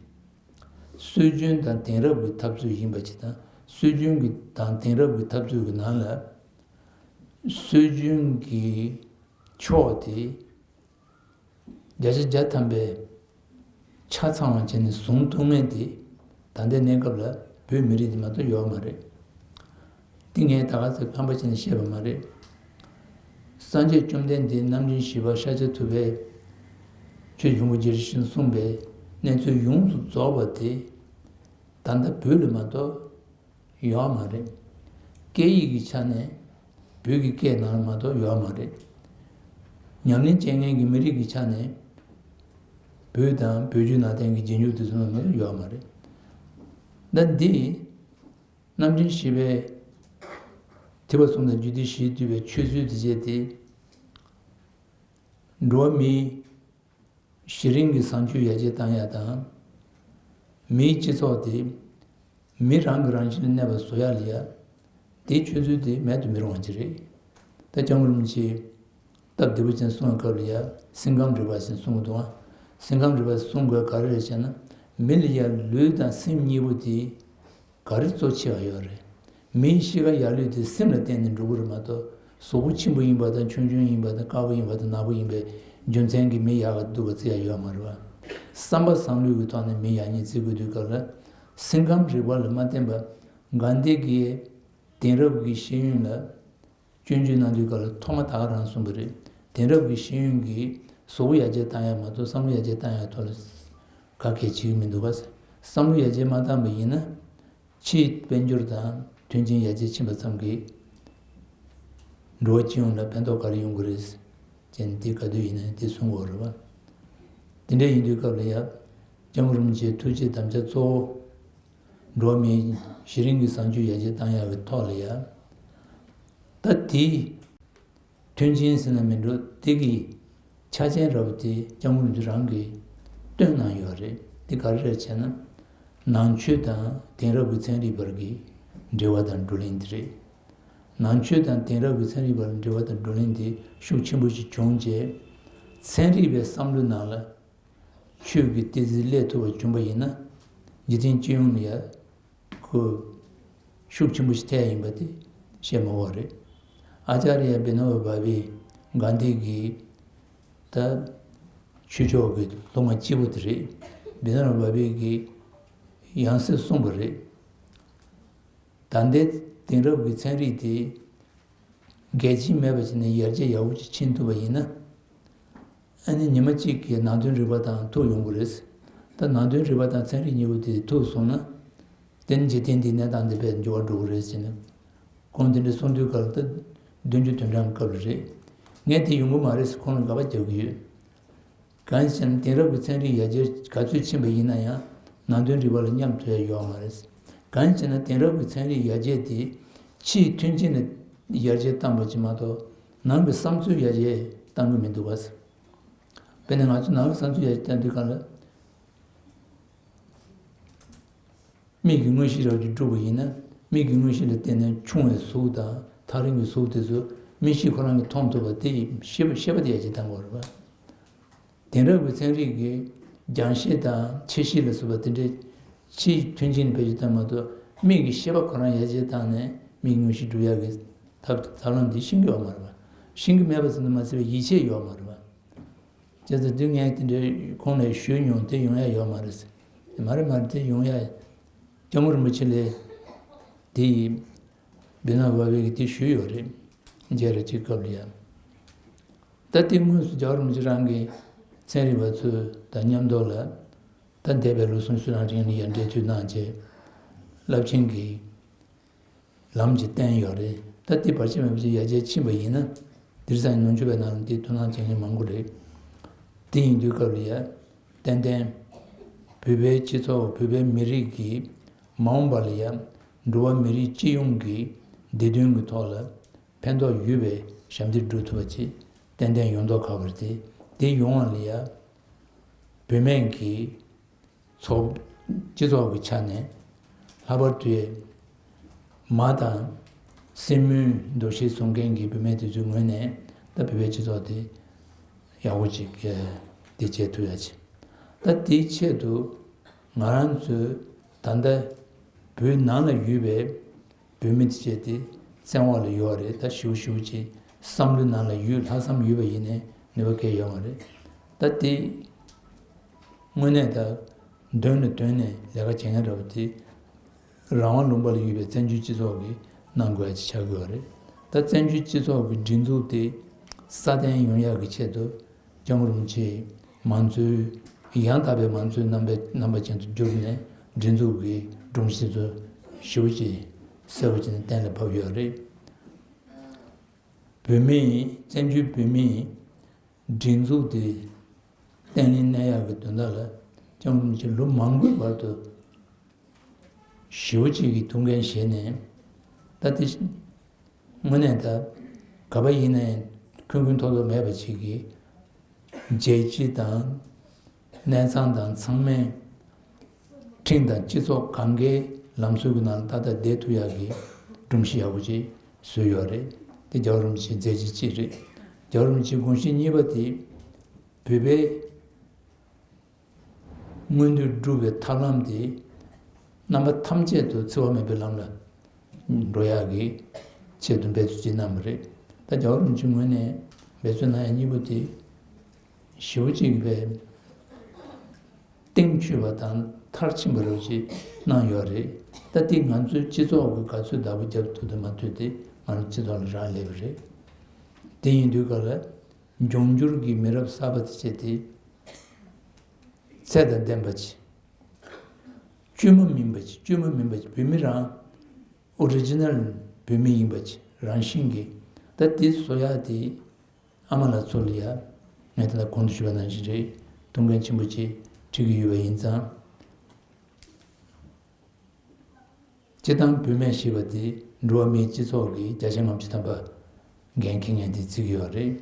སྲོལ་རྒྱུན་དང་དེང་རབས་ཀྱི་འཐབ་རྩོད་ཡིན་པ་ཞིག་དང་། སྲོལ་རྒྱུན་གྱི་དང་དེང་རབས་ཀྱི་འཐབ་རྩོད་ཀྱི་ནང་ལ། སྲོལ་རྒྱུན་གྱི་ཕྱོགས་དེ་བརྒྱ་ཆ་བརྒྱ་ཐམ་པའི་ཆ་ཚང་བ་བྱས་ནས་བཟུང་ཐུབ་མཁན་དེ་ད་ལྟའི་གནས་སྐབས་ལ་བོད་མི་རིགས་དེ་མ་གཏོགས་ཡོད་མ་རེད། འདི་ངས་ད་ག་ཚོད་ཁམས་པ་བྱས་ནས་བཤད་པ་མ་རེད། སངས་རྒྱས་བཅོམ་ལྡན་འདས་རྣམ་འདྲེན་བཞི་པ་ཤཱཀྱ་ཐུབ་པས་ཆོས་འབྱུང་པོ་རྒྱས་བཤད་གསུངས་པའི་གནས་ཚུལ་ཡོངས་སུ་རྫོགས་པ་དེ་ད་ལྟ་བོད་ལ་མ་གཏོགས་ཡོད་མ་རེད། སྐད་ཡིག་གི་ཆ་ནས་བོད་ཀྱི་སྐད་ནང་ལ་མ་གཏོགས་ཡོད་མ་རེད། ཉམས་ལེན་བྱེད་མཁན་གྱི་མི་རིགས་ཀྱི་ཆ་ནས་བོད་དང་བོད་བརྒྱུད་ནང་བསྟན་གྱི་རྗེས་འཇུག་དེ་ཚོ་ནང་ལ་ཡོད་མ་རེད། ད་འདི་རྣམ་འདྲེན་བཞི་པའི་ཐེག་པ་གསུམ་དང་རྒྱུད་སྡེ་བཞིས་བསྡུས་པའི་ཆོས་ཚུལ་དེ་བྱས་ཏེ། འགྲོ་བ་མིའི་གཞི་རིམ་གྱི་བཟང་སྤྱོད་ཡར་རྒྱས་བཏང་ཡག་དང་། མིའི་སྤྱི་ཚོགས་དེ་མི་རང་གི་རང་བཞིན་ལ་གནས་པ་བཟོ་ཡག་ལ་ཡ། དེའི་ཆོས་ཚུལ་དེ་མེད་དུ་མི་རུང་བ་ཅིག་རེད། ད་སྐྱབས་མགོན་རིན་པོ་ཆེས་སྟབས་བདེ་པོ་ཅན་གསུང་བའི་སྐབས་ལ་ཡ་སེམས་ཁམས་རིག་པ་ཞེས་གསུང་གི་འདུག་ཨ། སེམས་ཁམས་རིག་པ་གསུང་དགོས་ག་རེ་རེད་ཟེར་ན། མི་ལ་ཡ་ལུས་དང་སེམས་གཉིས་པོ་དེ། ག་རེ་གཙོ་ཆེ་བ་ཡོད་རེད། མིའི་གཤིས་ཀ་ཡར་ལུས་དེ་སེམས་ལ་བརྟེན་ནས་འགྲོ་གི་རེད་མ་གཏོགས། གཟུགས་པོ་ཆེན་པོ་ཡིན་པ་དང་ཆུང་ཆུང་ཡིན་པ་དང་དཀར་པོ་ཡིན་པ་དང་ནག་པོ་ཡིན་པའི་རྒྱུ་མཚན་གྱིས་མི་ཡག་ག་སྡུག་ག་བརྩི་ཡ་ཡོད་མ་རེད་བ། བསམ་པ་བཟང་ལུས་ཀྱི་ཐོག་ནས་མི་ཡག་ཉེས་བརྩི་དགོས་དུས་སྐབས་ལ། སེམས་ཁམས་རིག་པ་ལ་མ་བརྟེན་པ། གྷན་དྷི་གིས་དེང་རབས་ཀྱི་ཤེས་ཡོན་ལ། སྐྱོན་བརྗོད་གནང་དུས་སྐབས་ལ་ཐོག་མ་ད་ག་རང་གསུངས་པ་རེད། དེང་རབས་ཀྱི་ཤེས་ཡོན་གྱིས་གཟུགས་པོ་ཡར་རྒྱས་བཏང་ཡག་མ་གཏོགས་བསམ་བློ་ཡར་རྒྱས་བཏང་ཡག་ཐོག་ལ་ག་གེ་བྱེད་ཀྱི་མི་འདུག་ག། བསམ་བློ་ཡར་རྒྱས་མ་བཏང་པ་ཡིན་ན། ཕྱིའི་དཔལ་འབྱོར་དང་མཐུན་རྐྱེན་ཡར་རྒྱས་ཕྱིན་པ་ཙམ་གྱིས་འགྲོ་བ་སྤྱི་ཡོངས་ལ་ཕན་ཐོགས་ག་རེ་ཡོང་གི་རེད། ཅེས་འདི་ག་དུས་ཡིན་ན་འདི་གསུང་དགོས་རེད་བ། དེ་འདྲ་ཡིན་དུས་སྐབས་ལ་ཡ། སྐྱབས་མགོན་རིན་པོ་ཆེའི་ཐུགས་བསྐྱེད་དམ་བཅའ་གཙོ་བོ། འགྲོ་བ་མིའི་གཞི་རིམ་གྱི་བཟང་སྤྱོད་ཡར་རྒྱས་བཏང་ཡག་གི་ཐོག་ལ་ཡ། ད་དེའི་མཐུན་རྐྱེན་ཟེར་ན་མི་འགྲོ་དེ་གི་ཆ་རྐྱེན་ར་བ་དེ་སྐྱབས་མགོན་རིན་པོ་ཆེ་རང་གིས་བཏོན་གནང་ཡོད་རེད། དེ་ག་རེ་རེད་ཟེར་ན། ནང་ཆོས་དང་དེང་རབས་ཀྱི་ཚན་རིག་བར་གྱི་འབྲེལ་བ་དང་བགྲོ་གླེང་དེ་རེད། ནང་ཆོས་དང་དེང་རབས་ཀྱི་ཚན་རིག་བར་འབྲེལ་བ་དང་བགྲོ་གླེང་དེ་ཤུགས་ཆེན་པོ་ཞིག་བྱུང་རྗེས། ཚན་རིག་པའི་བསམ་བློའི་ནང་ལ། ཆོས་ཀྱི་ཏི་ཙི་སླེབས་ཐུབ་པ་བྱུང་པ་ཡིན་ན། འཇིག་རྟེན་སྤྱི་ཡོངས་ལ་ཡ། ཁོ། ཤུགས་ཆེན་པོ་ཞིག་ཐེབས་ཡིན་པ་དེ་བཤད་མ་དགོས་རེད། ཨ་ཅཱརྱ་བི་ནོ་བ་བྷ་བྷེ་གྷན་དྷི་གི་ད་ཆོས་ཕྱོགས་ཀྱི་སློབ་མ་གཅིག་པུ་དེ་རེད། བི་ནོ་བ་བྷ་བྷེ་གིས་ཡང་སེ་གསུངས་པ་རེད། ད་ལྟའི་དེང་རབས་ཀྱི་ཚན་རིག་དེ་འགལ་རྐྱེན་མེད་པ་བྱས་ནས་ཡར་རྒྱས་ཡག་པོ་ཅིག་ཕྱིན་ཐུབ་པ་ཡིན་ན། ཨ་ནི་ཉི་མ་གཅིག་གི་ནང་དོན་རིག་པ་དང་ཐུག་ཡོང་གི་རེད། ད་ནང་དོན་རིག་པ་དང་ཚན་རིག་གཉིས་པོ་དེ་ཐུག་སོང་ན། དེ་ནི་འཇིག་རྟེན་འདིའི་གནས་སྟངས་འདི་དཔེ་འགྱུར་བ་འགྲོ་གི་རེད་ཟེར་ནས། ཁོང་དེ་འདྲ་གསུང་དུས་སྐབས་ལ་ད་བདུན་ཅུ་དོན་གྲངས་སྐབས་ལ་རེད། ངས་དེ་ཡོང་གི་མ་རེད་ཟེར་ཁོང་ལ་དགག་པ་རྒྱག་གི་ཡོད། གང་ཡིན་ཟེར་ན་དེང་རབས་ཀྱི་ཚན་རིག་ཡར་རྒྱས་ག་ཚོད་ཕྱིན་པ་ཡིན་ན་ཡང་ནང་དོན་རིག་པ་ལ་མཉམ་ཐུབ་ཡ་ཡོད་མ་རེད། གང་ཡིན་ཟེར་ན་དེང་རབས་ཀྱི་ཚན་རིག་ཡར་རྒྱས་དེ་ཕྱིའི་མཐུན་རྐྱེན་ལ་ཡར་རྒྱས་བཏང་བ་ཅིག་མ་གཏོགས་ནང་གི་བསམ་ཚུལ་ཡར་རྒྱས་བཏང་གི་མི་འདུག་ག། དཔེར་ན་ང་ཚོ་ནང་གི་བསམ་ཚུལ་ཡར་རྒྱས་བཏང་དུས་གང་ལ། མིག་གི་མངོན་ཤེས་རབ་ཀྱིས་གྲུབ་པ་ཡིན་ན། མིག་གི་མངོན་ཤེས་ལ་བརྟེན་ནས་ཆུང་བའི་གཟུགས་དང་ཐག་རིང་བའི་གཟུགས་དེ་ཚོ་མིག་ཤེས་ཁོ་རང་གིས་མཐོང་ཐུབ་པ་དེ་ཡི་ཤེས་པ་ཤེས་པ་དེ་ཡར་རྒྱས་བཏང་དགོས་རེད་པ། དེང་རབས་ཀྱི་ཚན་རིག་གིས་རྒྱང་ཤེས་དང་ཆེ་ཤེས་ལ་སོགས་པ་དེ་འདྲའི་ཕྱིའི་མཐུན་རྐྱེན་བེད་སྤྱོད་བཏང་མ་གཏོགས་མིག་གི་ཤེས་པ་ཁོ་རང་ཡར་རྒྱས་བཏང་ནས་མིག་གི་མངོན་ཤེས་སྒྲུབ་ཡག་གི་ཐབས་ཐབས་ལམ་འདི་ཤེས་ཀྱི་ཡོད་མ་རེད་པ། ཤེས་ཀྱི་མེད་པ་ཙམ་དུ་མ་ཟད་པའི་ཡིད་ཆེས་ཡོད་མ་རེད་པ། བྱས་ཙང་དུས་ངས་དེ་འདྲའི་ཁོང་ལ་ཞུས་མྱོང་དེ་ཡོང་ཡ་ཡོད་མ་རེད། མ་རེད་མ་རེད་དེ་ཡོང་ཡ། སྐྱབས་མགོན་རིན་པོ་ཆེ་ལས་དེ་ཡི་བི་ནོ་བྷ་བྷེ་གིས་དེ་ཞུས་ཡོད་རེད། མཇལ་ར་གཅིག་སྐབས་ལ་ཡ། ད་དེ་དངོས་སུ་རྒྱལ་བ་རིན་པོ་ཆེ་རང་གི་ཚན་རིག་པ་ཚོ་དང་མཉམ་དུ་ལ་ད་འདས་པའི་ལོ་གསུམ་སུ་རང་རིང་ལ་ཡ་འབྲེལ་མཐུད་གནང་བྱས་རླབས་ཆེན་གྱི་ལམ་གྱི་བསྟན་ཡོད་རེད། ད་དེ་བར་ཆད་མེད་པ་ཅིག་ཡར་རྒྱས་ཕྱིན་པ་ཡིན་ན། དེང་སང་ནུབ་ཕྱོགས་པའི་ནང་ལ་འདི་ཐུགས་སྣང་བྱེད་མཁན་མང་པོ་རེད། དེ་ཡིན་དུས་སྐབས་ལ་ཡ། ཏན་ཏན། བོད་པའི་སྤྱི་ཚོགས་བོད་པའི་མི་རིགས་ཀྱི་མ་འོངས་པ་ལ་ཡ། འགྲོ་བ་མི་རིགས་སྤྱི་ཡོངས་ཀྱི་བདེ་དོན་གྱི་ཐོག་ལ་ཕན་ཐོགས་ཡོད་པའི་ཞབས་འདེགས་སྒྲུབ་ཐུབ་པ་ཅིག་ཏན་ཏན་ཡོང་མདོག་ཁ་པོ་རེད་དེ། དེ་ཡོང་བ་ལ་ཡ། བུད་མེད་ཀྱི་ཚོགས། སྤྱི་ཚོགས་ཀྱི་ཆ་ནས་ལྷག་པར་དུ་མ་དང་སྲིང་མོའི་འདུ་ཤེས་བཟུང་མཁན་གྱི་བུད་མེད་དེ་ཚོའི་ངོས་ནས་ད་བོད་པའི་སྤྱི་ཚོགས་དེ་ཡག་པོ་ཅིག་འདི་བྱེད་ཐུབ་ཡ་ཆེ། ད་དེའི་ཆེད་དུ་ང་རང་ཚོས་ད་ལྟ་བོད་ནང་ལ་ཡོད་པའི་བོད་མི་དེ་བྱས་ཏེ་བཙན་འོག་ལ་ཡོད་རེད། ད་ཞེ་པོ་ཞེ་པོ་ཅིག་བསམ་བློའི་ནང་ལ་ཡོད། ལྷག་བསམ་ཡོད་པ་ཡིན་ནའི་ནུས་པ་གང་ཡང་ཡོད་མ་རེད། ད་དེ་དངོས་གནས་ད་དོན་ལ་དོན་ནས་ལས་ཀ་བྱེད་མཁན་འདྲ་པོ་དེ་རང་དབང་ལུང་པ་ལ་ཡོད་པའི་བཙན་བྱོལ་སྤྱི་ཚོགས་ཀྱིས་གནང་དགོས་ཡ་ཅིག་ཆགས་ཀྱི་ཡོད་རེད། ད་བཙན་བྱོལ་སྤྱི་ཚོགས་ཀྱི་སྒྲིག་འཛུགས་དེ་སྲ་བརྟན་ཡོང་ཡག་གི་ཆེད་དུ། སྐྱབས་མགོན་རིན་པོ་ཆེས་མང་གཙོའི་ཡང་དག་པའི་མང་གཙོའི་རྣམ་པ་རྣམ་པ་ཅན་དུ་བསྒྱུར་ནས་སྒྲིག་འཛུགས་ཀྱི་སྒྲོམ་གཞི་ཚོ་ཞེ་པོ་ཅིག་གསལ་པོ་བྱས་ནས་གཏན་ལ་ཕབ་ཡོད་རེད། བོད་མིའི་བཙན་བྱོལ་བོད་མིའི་སྒྲིག་འཛུགས་དེ་བརྟན་ལྷིང་གནས་ཡག་གི་དོན་དག་ལ་སྐྱབས་མགོན་རིན་པོ་ཆེ་ལོ་མང་པོའི་བར་དུ། ཞེ་པོ་ཅིག་གི་ཐུགས་འགན་བཞེས་ནས། ད་དེ་དངོས་གནས་ད་ག་པ་ཡིན་ནའི་འཁོན་འཁོན་ཐོག་ཐོག་མེད་པ་ཅིག་གིས་རྒྱལ་སྤྱི་དང་གནས་ཚང་དང་ཚང་མས་ཁྲིམས་དང་སྤྱི་ཚོགས་གང་གའི་ལམ་སྲོལ་གྱི་ནང་ལ་ཏག་ཏག་བསྡད་ཐུབ་ཡག་གི་སྒྲོམ་གཞི་ཡག་པོ་ཅིག་བཟོས་ཡོད་རེད། དེ་རྒྱལ་བ་རིན་པོ་ཆེའི་མཛད་རྗེས་གཅིག་རེད། རྒྱལ་བ་རིན་པོ་ཆེའི་དགོངས་གཞི་གཉིས་པ་དེ་བོད་པའི་མངོན་འདོད་སྒྲུབ་པའི་ཐབས་ལམ་དེ་རྣམ་པ་ཐམས་ཅད་དུ་འཚེ་བ་མེད་པའི་ལམ་ལ་འགྲོ་ཡག་གི་ཆེད་དུ་འབད་བརྩོན་ཅིག་གནང་བ་རེད། ད་རྒྱལ་བ་རིན་པོ་ཆེའི་ངོས་ནས་འབད་བརྩོན་གནང་ཡག་གཉིས་པོ་དེ་ཞེ་པོ་ཅིག་པའི་གཏིང་ཆོད་པ་དང་མཐར་ཕྱིན་པ་རེད་ཅེས་གནང་ཡོད་རེད། ད་དེ་ང་ཚོའི་སྤྱི་ཚོགས་ཀྱི་ག་ཚོད་བདག་པོ་རྒྱབ་ཐུབ་དང་མ་ཐུབ་དེ་ང་རང་སྤྱི་ཚོགས་ལ་རག་ལས་པ་རེད། དེ་ཡིན་དུས་ག་ལ། འབྱུང་འགྱུར་གྱི་མི་རབས་གསར་པ་དེ་བྱས་ཏེ། ཚད་དང་ལྡན་པ་ཅིག་བཅོས་མ་མིན་པ་ཅིག་བཅོས་མ་མིན་པ་ཅིག་བོད་མི་རང་། ཨོ་རི་ཇི་ནལ་བོད་མི་ཡིན་པ་ཅིག་རང་བཞིན་གྱིས། ད་དེ་བཟོ་ཡག་དེ་ཨ་མ་ལགས་ཚོ་ལ་ཡ། ངས་ད་ལྟ་གོང་དུ་ཞུས་པ་ནང་བཞིན་རེད། ཐུགས་འགན་ཆེན་པོ་ཅིག་འཁྲི་གི་ཡོད་པ་ཡིན་ཙང་། སྤྱིར་བཏང་བུད་མེད་ཞེས་པ་དེ་འགྲོ་བ་མིའི་སྤྱི་ཚོགས་ཀྱི་བརྒྱ་ཆ་ལྔ་བཅུ་ཐམ་པ་འགན་འཁྱེར་མཁན་དེ་བརྩི་གི་ཡོད་རེད།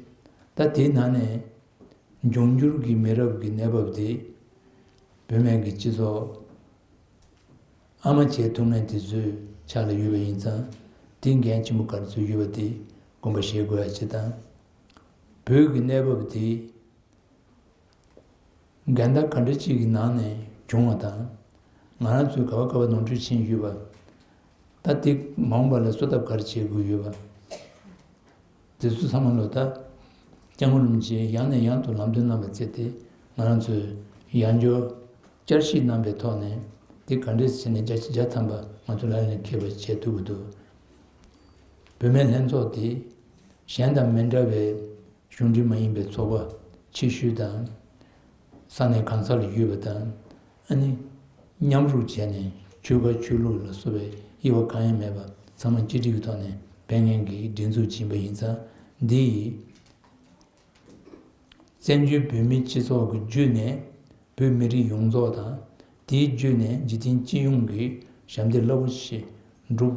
ད་དེའི་ནང་ནས་འབྱུང་འགྱུར་གྱི་མི་རབས་ཀྱི་གནས་བབ་དེ་བུད་མེད་ཀྱི་སྤྱི་ཚོགས་ཨ་མ་བྱེད་ཐུབ་མཁན་དེ་ཚོའི་ཕྱག་ལ་ཡོད་པ་ཡིན་ཙང་དེའི་འགན་ཆེན་པོ་ག་རེ་ཚུད་ཡོད་པ་དེ་དགོངས་པ་བཞེས་དགོས་ཡ་ཅིག་དང་། བོད་ཀྱི་གནས་བབ་དེ། འགལ་ཟླ་ག་འདྲ་ཅིག་གི་ནང་ནས་བྱུང་བ་དང་། ང་རང་ཚོས་ག་བ་ག་བ་ནོར་འཁྲུལ་ཕྱིན་ཡོད་པ། ད་དེ་མ་འོངས་པ་ལ་གསོ་ཐབས་ག་རེ་བྱེད་དགོས་ཡོད་པ། དེ་ཚོ་ཚང་མ་ལོ་ད། སྐྱབས་མགོན་རིན་པོ་ཆེས་ཡང་ནས་ཡང་དུ་ལམ་སྟོན་གནང་བ་བྱས་ཏེ། ང་རང་ཚོས་ཡང་བསྐྱར་བསྐྱར་ཞིབ་གནང་པའི་ཐོག་ནས། དེ་ག་འདྲས་བྱས་ནས་བརྒྱ་ཆ་བརྒྱ་ཐམ་པ་ང་ཚོ་ལག་ལེན་འཁེལ་བ་བྱེད་ཐུབ་ཀྱི་འདུག་བུད་མེད་ལྷན་ཚོགས་དེ་གཞན་དང་མི་འདྲ་བའི་གཞུང་འབྲེལ་མ་ཡིན་པའི་ཚོགས་པ་ཆེ་ཤོས་དང་། ས་གནས་གང་ས་ལ་ཡོད་པ་དང་། ཨ་ནི་མཉམ་རུབ་བྱས་ནས་ཆོལ་ཁ་ཆོས་ལུགས་ལ་སོགས་པའི་དབྱེ་བ་གང་ཡང་མེད་པ་ཚང་མ་གཅིག་སྒྲིལ་གྱི་ཐོག་ནས་འཕེན་མཁན་གྱི་སྒྲིག་འཛུགས་ཅིག་ཡིན་པ་ཡིན་ཙང་། འདི་ཡིས་བཙན་བྱོལ་བོད་མིའི་སྤྱི་ཚོགས་ཀྱི་བརྒྱུད་ནས་བོད་མི་རིགས་ཡོངས་རྫོགས་དང་། དེའི་བརྒྱུད་ནས་འཇིག་རྟེན་སྤྱི་ཡོངས་ཀྱི་ཞབས་འདེགས་རླབས་པོ་ཆེ་སྒྲུབ་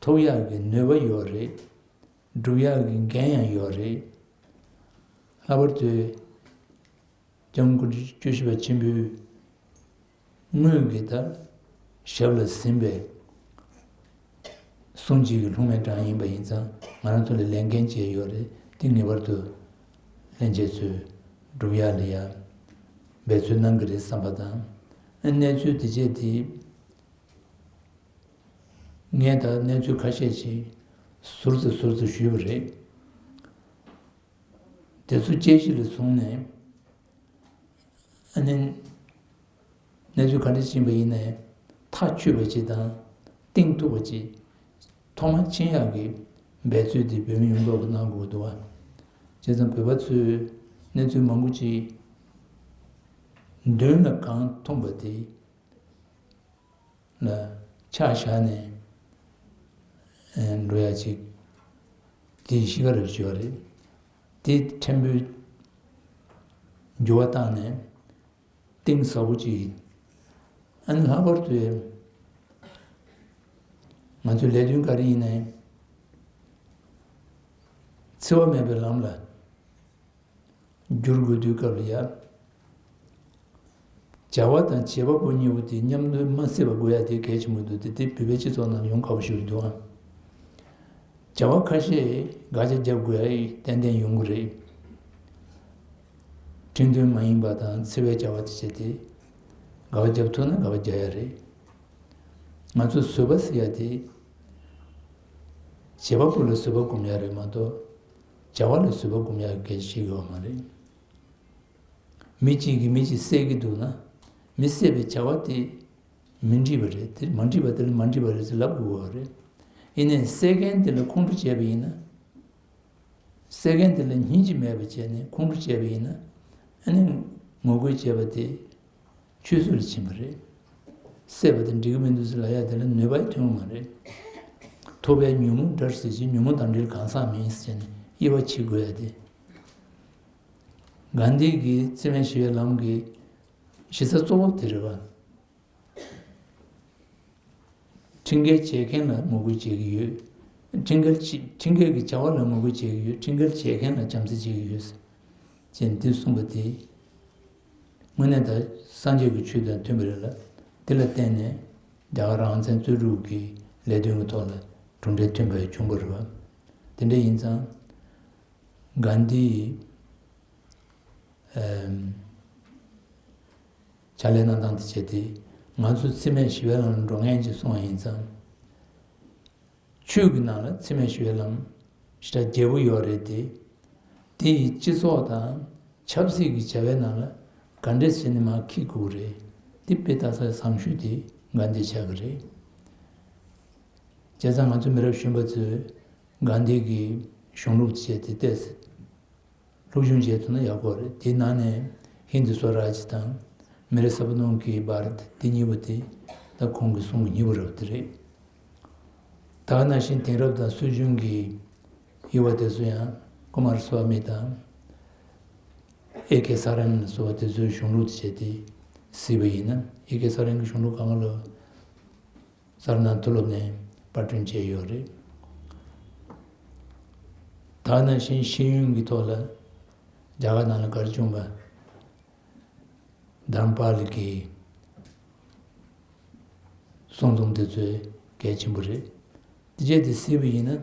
ཐུབ་ཡག་གི་ནུས་པ་ཡོད་རེད། སྒྲུབ་ཡག་གི་འགན་ཡང་ཡོད་རེད། ལྷག་པར་དུ་སྐྱབས་མགོན་སྐུ་ཕྲེང་བཅུ་བཞི་པ་ཆེན་པོའི་དངོས་ཀྱི་ད་ཞབས་ལ་ཟིན་པའི་གསུང་གཅིག་གི་ལྷུང་མེད་གྲངས་ཡིན་པ་ཡིན་ཙང་། ང་རང་ཚོ་ལ་ལས་འགན་ཅིག་ཡོད་རེད། དེ་ངེས་པར་དུ་ལྷན་རྒྱས་ཚོས་སྒྲུབ་ཡག་ལ་ཡ་འབད་བརྩོན་གནང་གི་རེད་བསམ་པ་དང་། གནས་ཚུལ་དེ་བྱས་དེ། ངས་ད་གནས་ཚུལ་ཁ་ཤས་ཤིག་ཟུར་ཙམ་ཟུར་ཙམ་ཞུས་པ་རེད། དེ་ཚོ་དཔྱད་གཞི་ལ་བཟུང་ནས། ཨ་ནི་གནས་ཚུལ་ག་འདྲ་ཕྱིན་པ་ཡིན་ནའི་ཐག་ཆོད་པ་ཅིག་དང་། གཏིང་ཐུབ་པ་ཅིག་ཐོག་མར་ཕྱིན་ཡག་གི་འབད་རྩོལ་དེ་བོད་མི་ཡོངས་རྫོགས་ཀྱིས་གནང་དགོས་འདུག་བ། བྱས་ཙང་བོད་པ་ཚོས་གནས་ཚུལ་མང་པོ་ཅིག་མདུན་ལ་གང་མཐོང་པ་དེ་ལ་ཆ་བཞག་ནས་འགྲོ་ཡ་ཅིག་དེ་གཤིས་ཀ་རེད་བརྗོད་རེད། དེ་ཕྲན་བུ་འགྱུར་བ་བཏང་ནས་གཏིང་ཟབ་པོ་ཅིག་ཡིན། ཨ་ནི་ལྷག་པར་དུ་ང་ཚོའི་ལས་དོན་ག་རེ་ཡིན་ནའི་འཚེ་བ་མེད་པའི་ལམ་ལ་བསྒྱུར་དགོས་དུས་སྐབས་ལ་ཡ། བྱ་བ་དང་བྱེད་པ་པོ་གཉིས་པོ་དེ་མཉམ་དུ་མ་བསྲེས་པ་དགོས་ཡ་དེ་གལ་ཆེན་པོ་འདུག་དེ་དེ་བོད་པའི་སྤྱི་ཚོགས་ནང་ཡོང་དཀའ་པོ་ཞིག་འདུག་ཨང་། བྱ་བ་ཁ་ཤས་དགག་བྱ་རྒྱབ་དགོས་ཡ་ཏན་ཏན་ཡོང་གི་རེད། ཁྲིམས་མཐུན་མ་ཡིན་པ་དང་འཚེ་བའི་བྱ་བ་དེ་བྱས་ཏེ། དགག་པ་རྒྱབ་ཐུབ་ན་དགག་པ་རྒྱག་ཡ་རེད། ང་ཚོ་བཟོད་པ་ཟེར་ཡ་དེ། བྱེད་པ་པོ་ལ་བཟོད་པ་སྒོམ་ཡ་རེད་མ་གཏོགས། བྱ་བ་ལ་བཟོད་པ་སྒོམ་ཡ་གལ་ཆེ་གི་ཡོད་མ་རེད། མི་གཅིག་གིས་མི་གཅིག་བསད་ཀྱི་འདུག་ན། མི་བསད་པའི་བྱ་བ་དེ་མི་འགྲིག་པ་རེད། དེ་མ་འགྲིག་པ་དེ་ལ་མ་འགྲིག་པ་རེད་ཟེར་ལབ་དགོས་པ་རེད། ཡིན་ནའི་བསད་མཁན་དེ་ལ་ཁོང་ཁྲོ་བྱས་པ་ཡིན་ན། བསད་མཁན་དེ་ལ་སྙིང་རྗེ་མེད་པ་བྱས་ནས་ཁོང་ཁྲོ་བྱས་པ་ཡིན་ན། ཨ་ནི་ངོ་རྒོལ་བྱས་པ་དེ་ཆུད་ཟོས་ལ་ཕྱིན་པ་རེད། བསད་པ་དེ་འགྲིག་གི་མི་འདུག་ཟེར་ལབ་ཡ་དེ་ལ་ནུས་པ་ཐོན་གི་མ་རེད། ཐོབ་པའི་ཉོན་མོངས་དགྲར་ཟེར་ཞིང་། ཉོན་མོངས་དང་འབྲེལ་གང་ཟག་མིན་ཟེར་ནས་དབྱེ་བ་ཕྱེ་དགོས་ཡ་དེ། གྷན་དྷི་གིས་འཚེ་མེད་ཞི་བའི་ལམ་གྱི་གཞི་རྩ་གཙོ་བོ་དེ་རེད་བ། ཁྲིམས་འགལ་བྱེད་མཁན་ལ་ངོ་རྒོལ་བྱེད་ཀྱི་ཡོད། ཁྲིམས་འགལ་བྱེད། ཁྲིམས་འགལ་གྱི་བྱ་བ་ལ་ངོ་རྒོལ་བྱེད་ཀྱི་ཡོད། ཁྲིམས་འགལ་བྱེད་མཁན་ལ་བྱམས་བརྩེ་བྱེད་ཀྱི་ཡོད། ཅེས་འདི་གསུངས་པ་དེ། དངོས་གནས་ད་སངས་རྒྱས་ཀྱི་ཆོས་དང་མཐུན་པ་རེད་ལ། དེ་ལ་བརྟེན་ནས་རྒྱ་གར་རང་བཙན་རྩོད་སྒྲུབ་ཀྱི་ལས་དོན་གྱི་ཐོག་ལ་གྲུབ་འབྲས་ཐོན་པ་བྱུང་བ་རེད་བ། དེ་འདྲ་ཡིན་ཙང་། གྷན་དྷི་ཡིས་ཨམ་ཕྱག་ལས་གནང་སྟངས་དེ་བྱས་ཏེ། ང་ཚོ་འཚེ་མེད་ཞི་བའི་ལམ་ལ་འགྲོ་མཁན་ཅིག་སོང་བ་ཡིན་ཙང་། ཆོས་ཀྱི་ནང་ལ་འཚེ་མེད་ཞི་བའི་ལམ་ཞེ་དྲག་རྒྱས་པོ་ཡོད་རེད་དེ། དེ་ཡི་སྤྱི་ཚོགས་དང་ཆབ་སྲིད་ཀྱི་བྱ་བའི་ནང་ལ་ག་འདྲས་བྱས་ནས་མར་འཁྱེར་དགོས་རེད། དེ་དཔེ་ལྟ་ས་བཟང་ཤོས་དེ་གྷན་དྷི་ཆགས་ཀྱི་རེད། བྱས་ཙང་ང་ཚོ་མི་རབས་གཞོན་པ་ཚོས་གྷན་དྷི་གི་གཞུང་ལུགས་དེ་བྱས་ཏེ་ཏོག་ཙམ་སློབ་སྦྱོང་བྱས་ཐུབ་ན་ཡག་པོ་རེད། དེའི་ནང་ནས་ཧིན་དི་སྭ་རཱཇ་དང་མེ་རེ་ས་བ་ནོ་གི་བྷ་རཏ་དེ་གཉིས་པོ་དེ་ད་ཁོང་གི་གསུང་གི་སྙིང་པོ་རེད་པ་དེ་རེད། ད་ག་ནང་བཞིན་དེང་རབས་དང་སྲོལ་རྒྱུན་གྱི་དབྱེ་བ་དེ་ཚོ་ཡང་ཀུ་མཱར་སྭ་མི་དང་ཨེ་ཀེ་ས་རན་ལ་སོགས་པ་དེ་ཚོའི་གཞུང་ལུགས་དེ་བྱས་ཏེ་གཟིགས་པ་ཡིན་ན། ཨེ་ཀེ་ས་རན་གྱི་གཞུང་ལུགས་གང་ག་ལོ། སཱར་ནཱཐ་མཐོ་སློབ་ནས་པར་སྐྲུན་བྱས་ཡོད་རེད། ད་ག་ནང་བཞིན་ཤེས་ཡོན་གྱི་ཐོག་ལ་རྒྱ་གར་ནང་ལ་གར་བྱུང་བ་དྷརམ་པཱ་ལ་གི་གསུང་རྩོམ་དེ་ཚོ་གལ་ཆེན་པོ་རེད། དེ་བྱས་ཏེ་གཟིགས་པ་ཡིན་ན།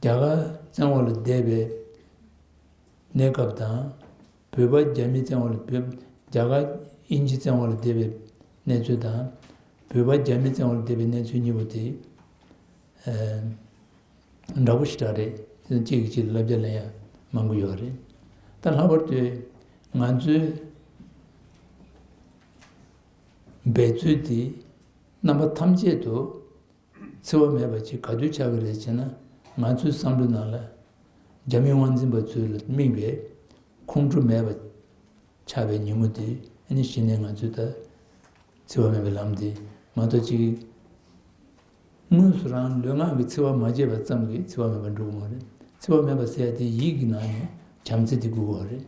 རྒྱ་གར་བཙན་འོག་ལ་བསྡད་པའི་གནས་སྐབས་དང་། བོད་པ་རྒྱ་མི་བཙན་འོག་ལ། བོད། རྒྱ་གར་དབྱིན་ཇི་བཙན་འོག་ལ་བསྡད་པའི་གནས་ཚུལ་དང་། བོད་པ་རྒྱ་མི་བཙན་དབང་ལ་བསྡད་པའི་གནས་ཚུལ་གཉིས་པོ་དེ། ཨ། འདྲ་པོ་ཞེ་དྲག་རེད། གཅིག་གིས་གཅིག་ལ་བསླབ་བྱ་ལེན་ཡ་མང་པོ་ཡོད་རེད། ད་ལྷག་པར་དུ་ང་ཚོའི་འབད་རྩོལ་འདི་རྣམ་པ་ཐམས་ཅད་དུ་འཚེ་བ་མེད་པ་ཅིག་ག་དུས་ཆགས་ཀྱི་རེད་ཅེ་ན། ང་ཚོའི་བསམ་བློ་ནང་ལ་རྒྱ་མི་དབང་འཛིན་པ་ཚོ་ལ་དམིགས་པའི་ཁོང་ཁྲོ་མེད་པ་ཆགས་པའི་ཉིན་མོ་དེ་ཨ་ནི་གཞི་ནས་ང་ཚོས་ད་འཚེ་བ་མེད་པའི་ལམ་དེ་མ་གཏོགས་ཅིག་དངོས་སུ་རང་ལུས་ངག་གི་འཚེ་བ་མ་བྱས་པ་ཙམ་གྱིས་འཚེ་བ་མེད་པར་འགྲོ་གི་མ་རེད། འཚེ་བ་མེད་པ་ཟེར་ཡ་དེ་ཡིད་ཀྱི་ནང་ནས་བྱམས་བརྩེ་དེ་དགོས་ཀྱི་རེད།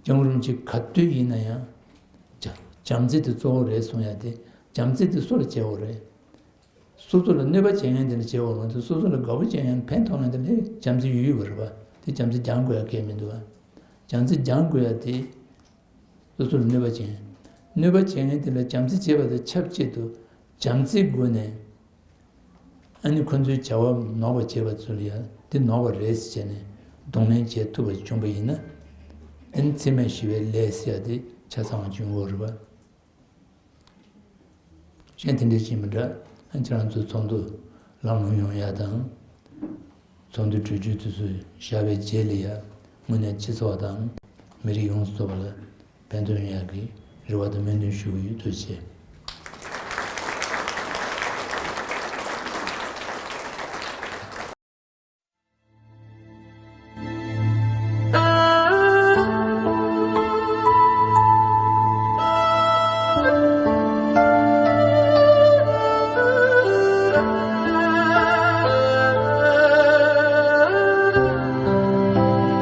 སྐྱབས་མགོན་རིན་པོ་ཆེ་ག་དུས་ཡིན་ན་ཡང་། བྱ་བྱམས་བརྩེ་དེ་གཙོ་བོ་རེད་གསུང་ཡ་དེ། བྱམས་བརྩེ་དེ་སུ་ལ་བྱེད་དགོས་རེད། སོ་སོ་ལ་གནོད་པ་བྱེད་མཁན་དེ་ལ་བྱེད་དགོས་མ་གཏོགས། སོ་སོ་ལ་དགའ་པོ་བྱེད་མཁན་ཕན་ཐོགས་མཁན་དེ་ལ་བྱམས་བརྩེ་ཡོད་ཡོད་པ་རེད་པ། དེ་བྱམས་བརྩེ་སྦྱང་དགོས་ཡ་གལ་མི་འདུག་བ། བྱམས་བརྩེ་སྦྱང་དགོས་ཡ་དེ། སོ་སོ་ལ་གནོད་པ་བྱེད་མཁན། གནོད་པ་བྱེད་མཁན་དེ་ལ་བྱམས་བརྩེ་བྱེད་པ་དང་ཆབས་ཅིག་ཏུ་བྱམས་བརྩེའི་སྒོ་ནས། ཨ་ནི་ཁོ་ཚོའི་བྱ་བ་ནོར་བ་བྱེད་པ་ཚོ་ལ་ཡང་དེ་ནོར་བ་རེད་ཟེར་བྱས་ནས་གདོང་ལེན་བྱེད་ཐུབ་པ་བྱུང་པ་ཡིན་ན། ཨ་ནི་འཚེ་མེད་ཞི་བའི་ལས་ཟེར་ཡ་དེ་ཆ་ཚང་བ་བྱུང་ཡོད་རེད་པ། གཞན་དེ་འདྲ་ཞིག་མི་འདྲ། ཨ་ཁྱེད་རང་ཚོ་ཚོགས་འདུ་ལམ་ལྷོང་ཡོང་ཡ་དང་། ཚོགས་འདུ་གྲོས་ཆོད་དེ་ཚོ་བཞག་པའི་རྗེས་ལ་ཡ་དངོས་གནས་སྤྱི་ཚོགས་དང་མི་རིགས་ཡོངས་སུ་རྫོགས་པ་ལ་ཕན་ཐོགས་ཡོང་ཡ་གི་རེ་བ་དང་སྨོན་འདུན་ཞུ་གི་ཡོད། ཐུགས་རྗེ་ཆེ།